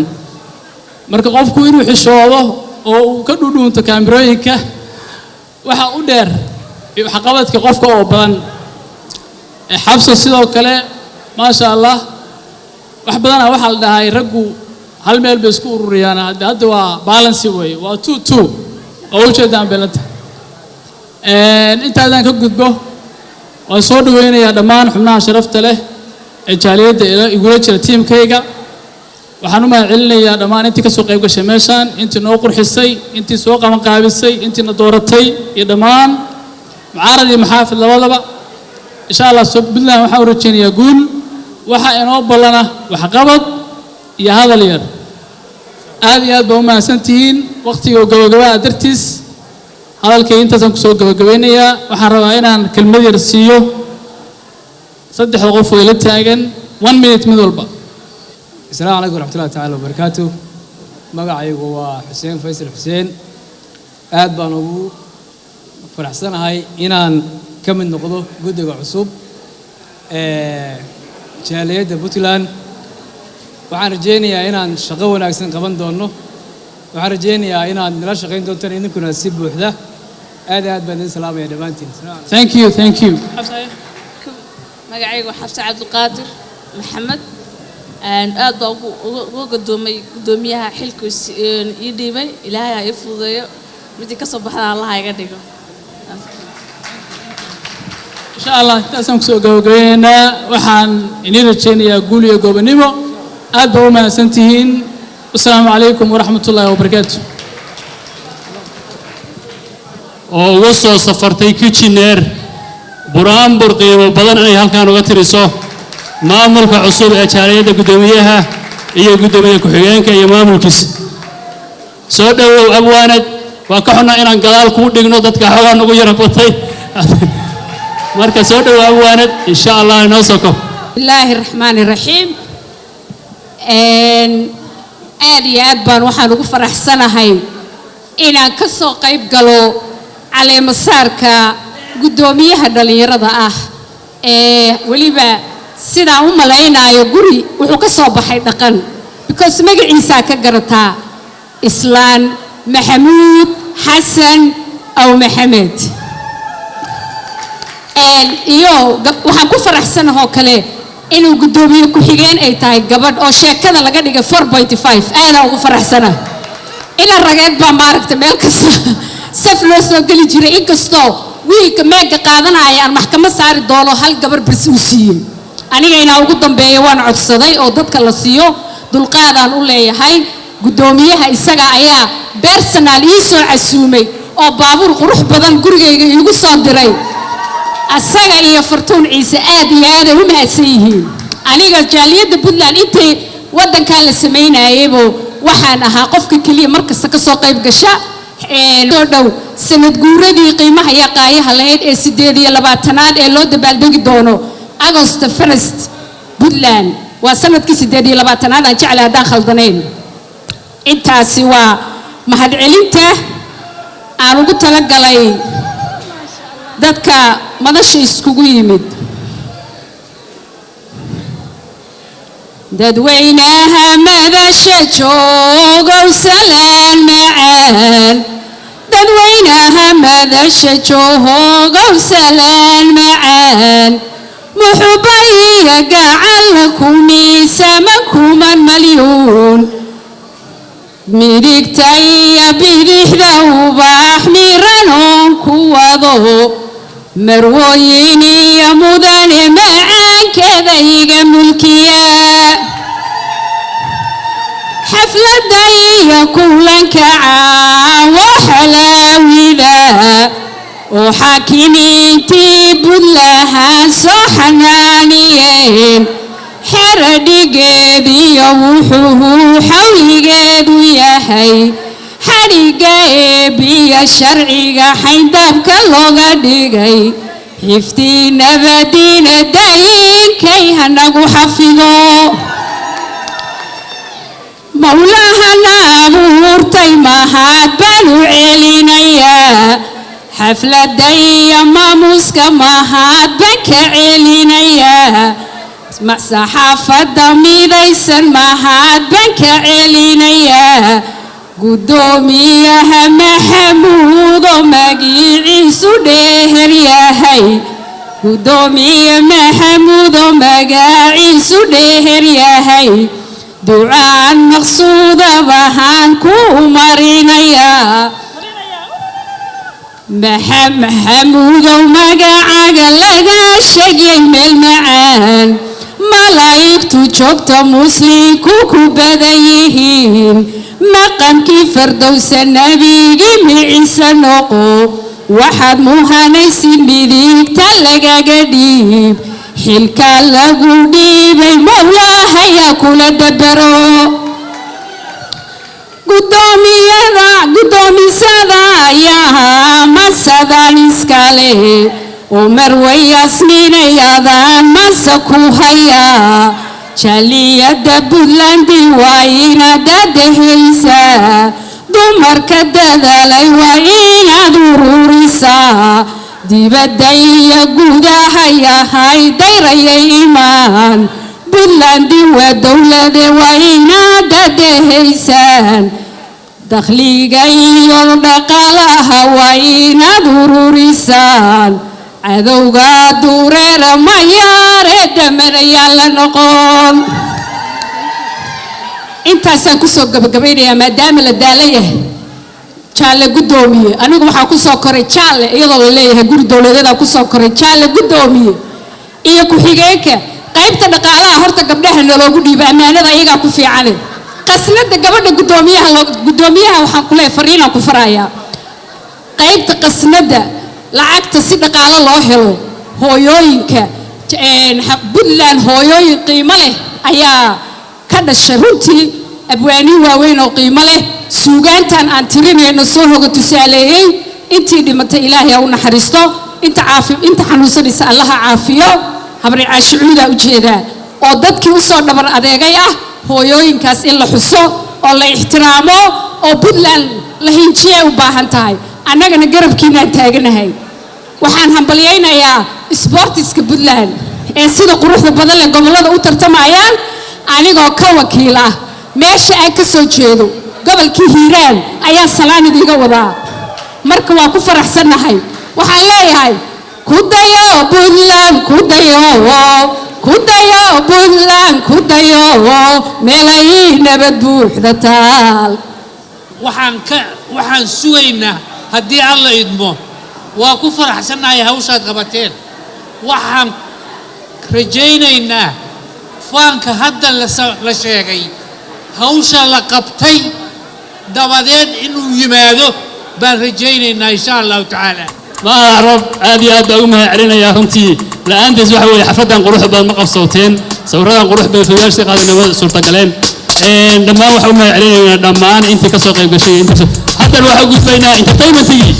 Marka qofku inuu xishoodo oo uu ka dhudhuunto kaamirooyinka, waxa u dheer waxqabadka qofka oo badan. Xafsa sidoo kale, maasha Allah, Wax badanaa waxaa la dhahay raggu hal meel bay isku ururiyaan. Hadda waa balance weeye, waa 2-2 oo ujeedaan bay la tahay. Intaadaan ka gudbo, waan soo dhaweynayaa dhammaan xubnaha sharafta leh ee jaaliyadda igula jira tiimkayga. Waxaan u mahad celinayaa dhammaan intii ka soo qayb gashay meeshaan, intii noo qurxisay, intii soo qabanqaabisay, intii na dooratay, iyo dhammaan mucaarad iyo maxaafid labadaba. Insha Allah, soo Puntland waxaan u rajaynayaa guul. Waxaa inoo ballana waxqabad iyo hadal yar. Aad iyo aad baa u mahadsan tihiin. Waqtiga gabagabaa dartiis hadalkay intaasaan kusoo gabagabeynayaa. Waxaan rabaa inaan kelmad yar siiyo saddexda qof oo ila taagan, one minute mid walba. Asalaamu calaykum waraxmatullahi tacaala wabarakaatu. Magacaygu waa Xuseen Faysal Xuseen. Aad baan ugu faraxsanahay inaan ka mid noqdo guddiga cusub ee jaaliyadda Puntland. Waxaan rajaynayaa inaan shaqo wanaagsan qaban doono. Waxaan rajaynayaa inaad nala shaqayn doontaan idinkuna si buuxda. Aad iyo aad baan idin salaamaya dhammaantiin. Thank you, thank you. Magacaygu waa Xafse Cabdiqaadir Maxamed. Aad baa ugu gadoomay guddoomiyaha xilku ii dhiibay. Ilaahay ha ii fududeeyo, midii kasoo baxdana Allaha iga dhigo. Insha Allah, intaasaan kusoo gabagabeynaynaa. Waxaan iniin rajaynayaa guul iyo goobannimo. Aad baa u mahadsan tihiin. Wasalaamu calaykum waraxmat ullaahi wabarakaatu. Oo uga soo safartay Kitchener buraanbur qiimo badan inay halkan uga tiriso maamulka cusub ee jaaliyadda, guddoomiyaha iyo guddoomiye ku-xigeenka iyo maamulkiisa. Soo dhowow, abwaanad. Waa ka xunnaa inaan gadaal kuu dhigno, dadka xoogaa nagu yara batay. Marka soo dhowow, abwaanad, insha Allah inoo soko. Bismillaahi raxmaani raxiim. Aad iyo aad baan waxaan ugu faraxsanahay inaan ka soo qayb galo caleemasaarka guddoomiyaha dhallinyarada ah ee weliba sidaan u malaynayo guri wuxuu ka soo baxay dhaqan, because magaciisaa ka garataa, Islaan Maxamuud Xasan Aw Maxamed. Iyo waxaan ku faraxsanahoo kale inuu guddoomiye ku-xigeen ay tahay gabadh, oo sheekada laga dhigay 4.5. Aadaan ugu faraxsana. Ina rageed baa maaragta meel kasta saf loo soo geli jiray, inkastoo wiilka meega qaadanaya aan maxkamad saari doono hal gabar bas uu siiyey. Aniga inaa ugu dambeeya waan codsaday oo dadka la siiyo dulqaadaan u leeyahay. Guddoomiyaha isaga ayaa personal ii soo casuumay oo baabuur qurux badan gurigayga iigu soo diray. Asaga iyo Fartuun Ciise aad iyo aaday u mahadsan yihiin. Aniga jaaliyadda Puntland intii waddankan la samaynayaybo waxaan ahaa qofka keliya markasta ka soo qayb gasha. Soo dhow sanad guuradii qiimaha iyo qaayaha lahayd ee 28aad ee loo dabaaldegi doono August 1st. Puntland waa sanadkii 28aad, aan jeclay haddaan khaldanayn. Intaasi waa mahadcelinta aan ugu talagalay dadka madasha iskugu yimid. Dadweynaha madasha joogow, salaan macaan. Dadweynaha madasha joogow, salaan macaan. Muxubayiya gacalla kumiisama kuman malyuun, midigta iyo bidixda ubax miranoon ku wado, marwooyin iyo mudane macaankeeda iga mulkiya. Xafladda iyo kulanka caawo xalaawida oo xaakimiintii Buntlahan soo xanaaniyeen, xeradhigeediyo wuxuu xawligeedu yahay xadhigga eebiya sharciga xayndaabka looga dhigay. Xifdi nabadiina daayinkay hanagu xafido. Mawlahana abuurtay mahad baan u celinayaa. Xafladda iyo maamuuska mahad baan ka celinayaa. Saxaafadda midaysan mahad baan ka celinayaa. Guddoomiyaha Maxamuudo magiciisu dheer yahay. Guddoomiye Maxamuudo magaciisu dheer yahay, ducaan maqsuuda waxaan ku marinayaa. Maxamuudow, magacaaga laga sheegay meel macaan, malaa'igtu joogta, muslimku ku badan yihiin, maqamkii Fardowsa nebigii miciise noqo. Waxaad muhanaysid midigta lagaga dhiib, xilka lagu dhiibay Mowlaahayaa kula dabaro. Guddoomiyada guddoomisada ayaa masadan iskale oo marway Yasmiinayadaan masa ku hayaa. Jaaliyadda Puntland waa inaad dadahaysaa, dumarka dadaalay waa inaad ururisaa. Dibadda iyo gudaha yahay dayrayay imaan, Puntland waa dowlade, waa inaad dadahaysaan. Dakhliga iyo dhaqaalaha waa inaad ururisaan, cadowga dureera mayaare damanayaan la noqon. Intaasaan kusoo gabagabaynayaa maadaama la daalan yahay. Jaalle guddoomiye, anigu waxaa kusoo koray jaalle iyadoo la leeyahay guri dowladeedaa kusoo koray. Jaalle guddoomiye iyo ku-xigeenka, qaybta dhaqaalaha horta gabdhaha naloogu dhiibo, ammaanada iyagaa ku fiicane. Qasnada gabadha guddoomiyaha loo guddoomiyaha, waxaan ku leeyahay, fariinaan ku farayaa, qaybta qasnada lacagta si dhaqaalo loo helo. Hooyooyinka Puntland, hooyooyin qiimo leh ayaa ka dhashay runtii, abwaaniin waaweyn oo qiimo leh, suugaantan aan tirinayno soo hoga tusaaleeyey. Intii dhimatay Ilaahay ha u naxariisto, inta caafi, inta xanuunsanaysa Allaha caafiyo. Habri Caashicuudaa ujeedaa oo dadkii usoo dhabar adeegay ah. Hooyooyinkaas in la xuso oo la ixtiraamo oo Puntland la hinjiyay u baahan tahay. Annagana garabkiinaan taaganahay. Waxaan hambalyaynayaa sboortiska Puntland ee sida quruxda badan leh gobollada u tartamayaan. Anigoo ka wakiil ah meesha aan ka soo jeedo, gobolkii Hiiraan, ayaa salaan idiiga wadaa. Marka waa ku faraxsannahay. Waxaan leeyahay, ku dayo Puntland, ku dayo, ku dayo Puntland, ku dayo meelay nabad buuxda taal. Waxaan sugaynaa haddii Alla idmo, waa ku faraxsannahay hawshaad qabateen. Waxaan rajaynaynaa faanka hadda la sheegay, hawsha la qabtay dabadeed inuu yimaado baan rajaynaynaa, insha Allahu tacaala. Ma rab, aad iyo aad baa ugu mahad celinayaa runtii. La-aantiis waxa weeye xafladan quruxda badan ma qabsooteen, sawiradan qurux badan fogayaasha qaadana waa suurtagaleen. Dhammaan waxaan u mahad celinaynaa dhammaan intii kasoo qayb gashay iyo intii. Haddana waxaan u gudbaynaa entertainmentigii.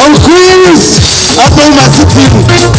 الكويز أبو ما ستين.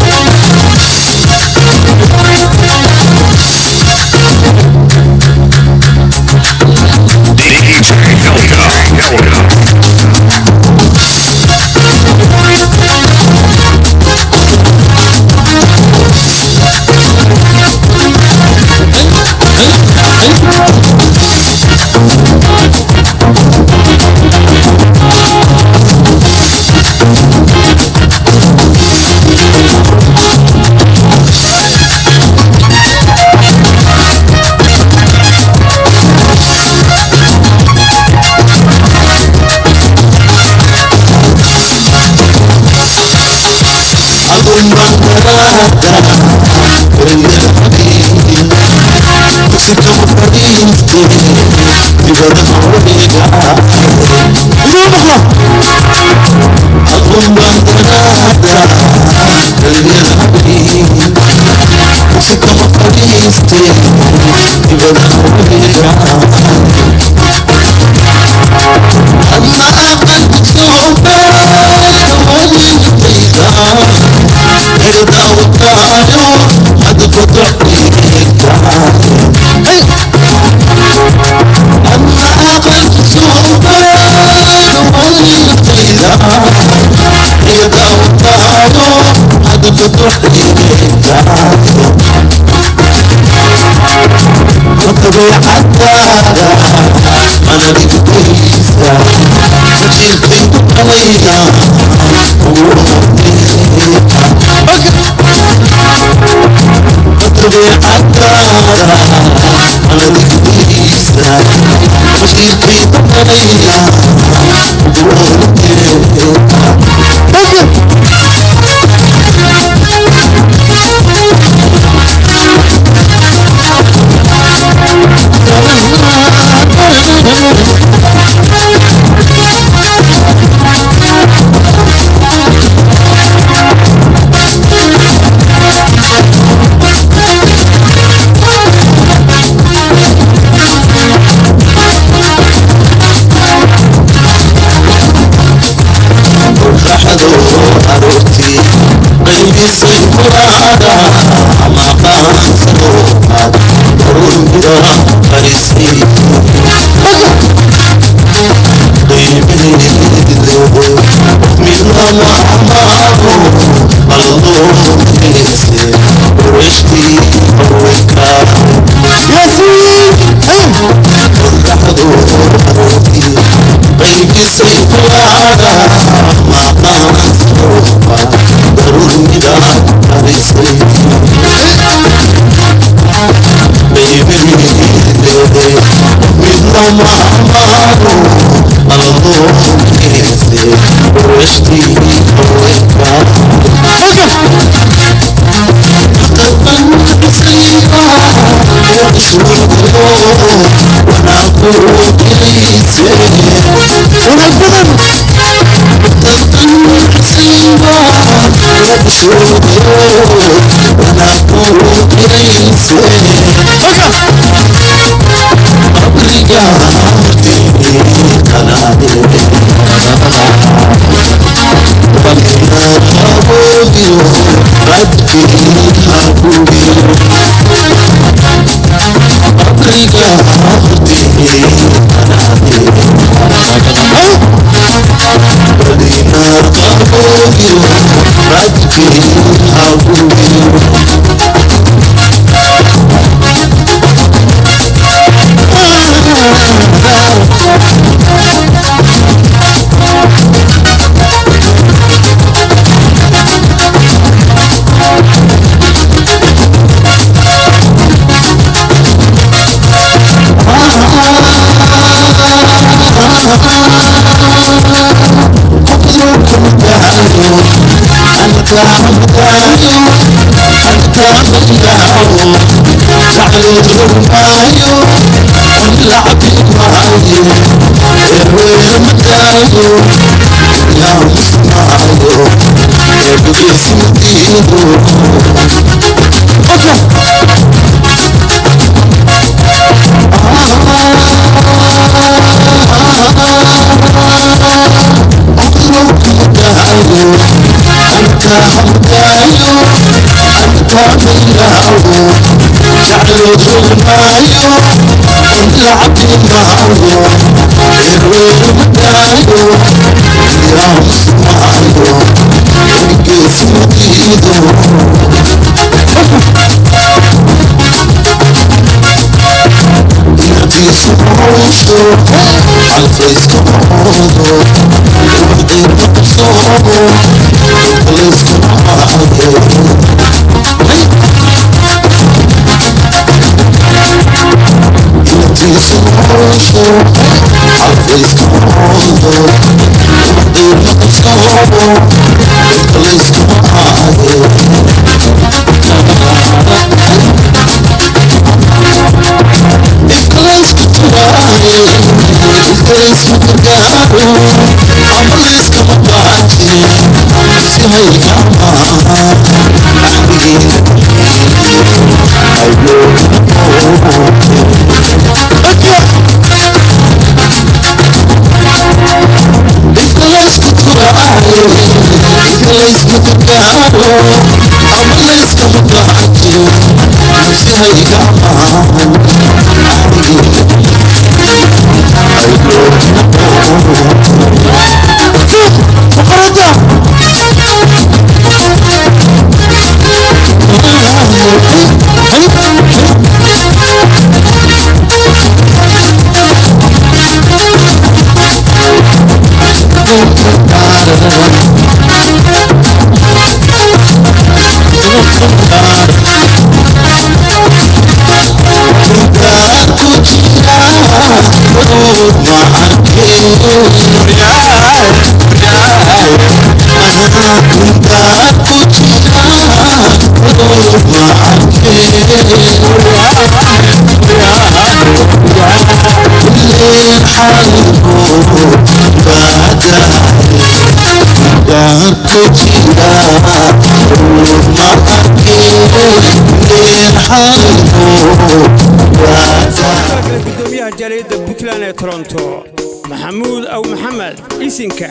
Gudoomiyaha jaaliyadda Puntland ee Toronto, Maxamuud Aw Maxamed Isinka,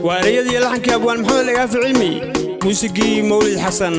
waa ereyadii laxankii abwaan Maxamed Lagaafi Cilmi, muusigii Mawlid Xasan.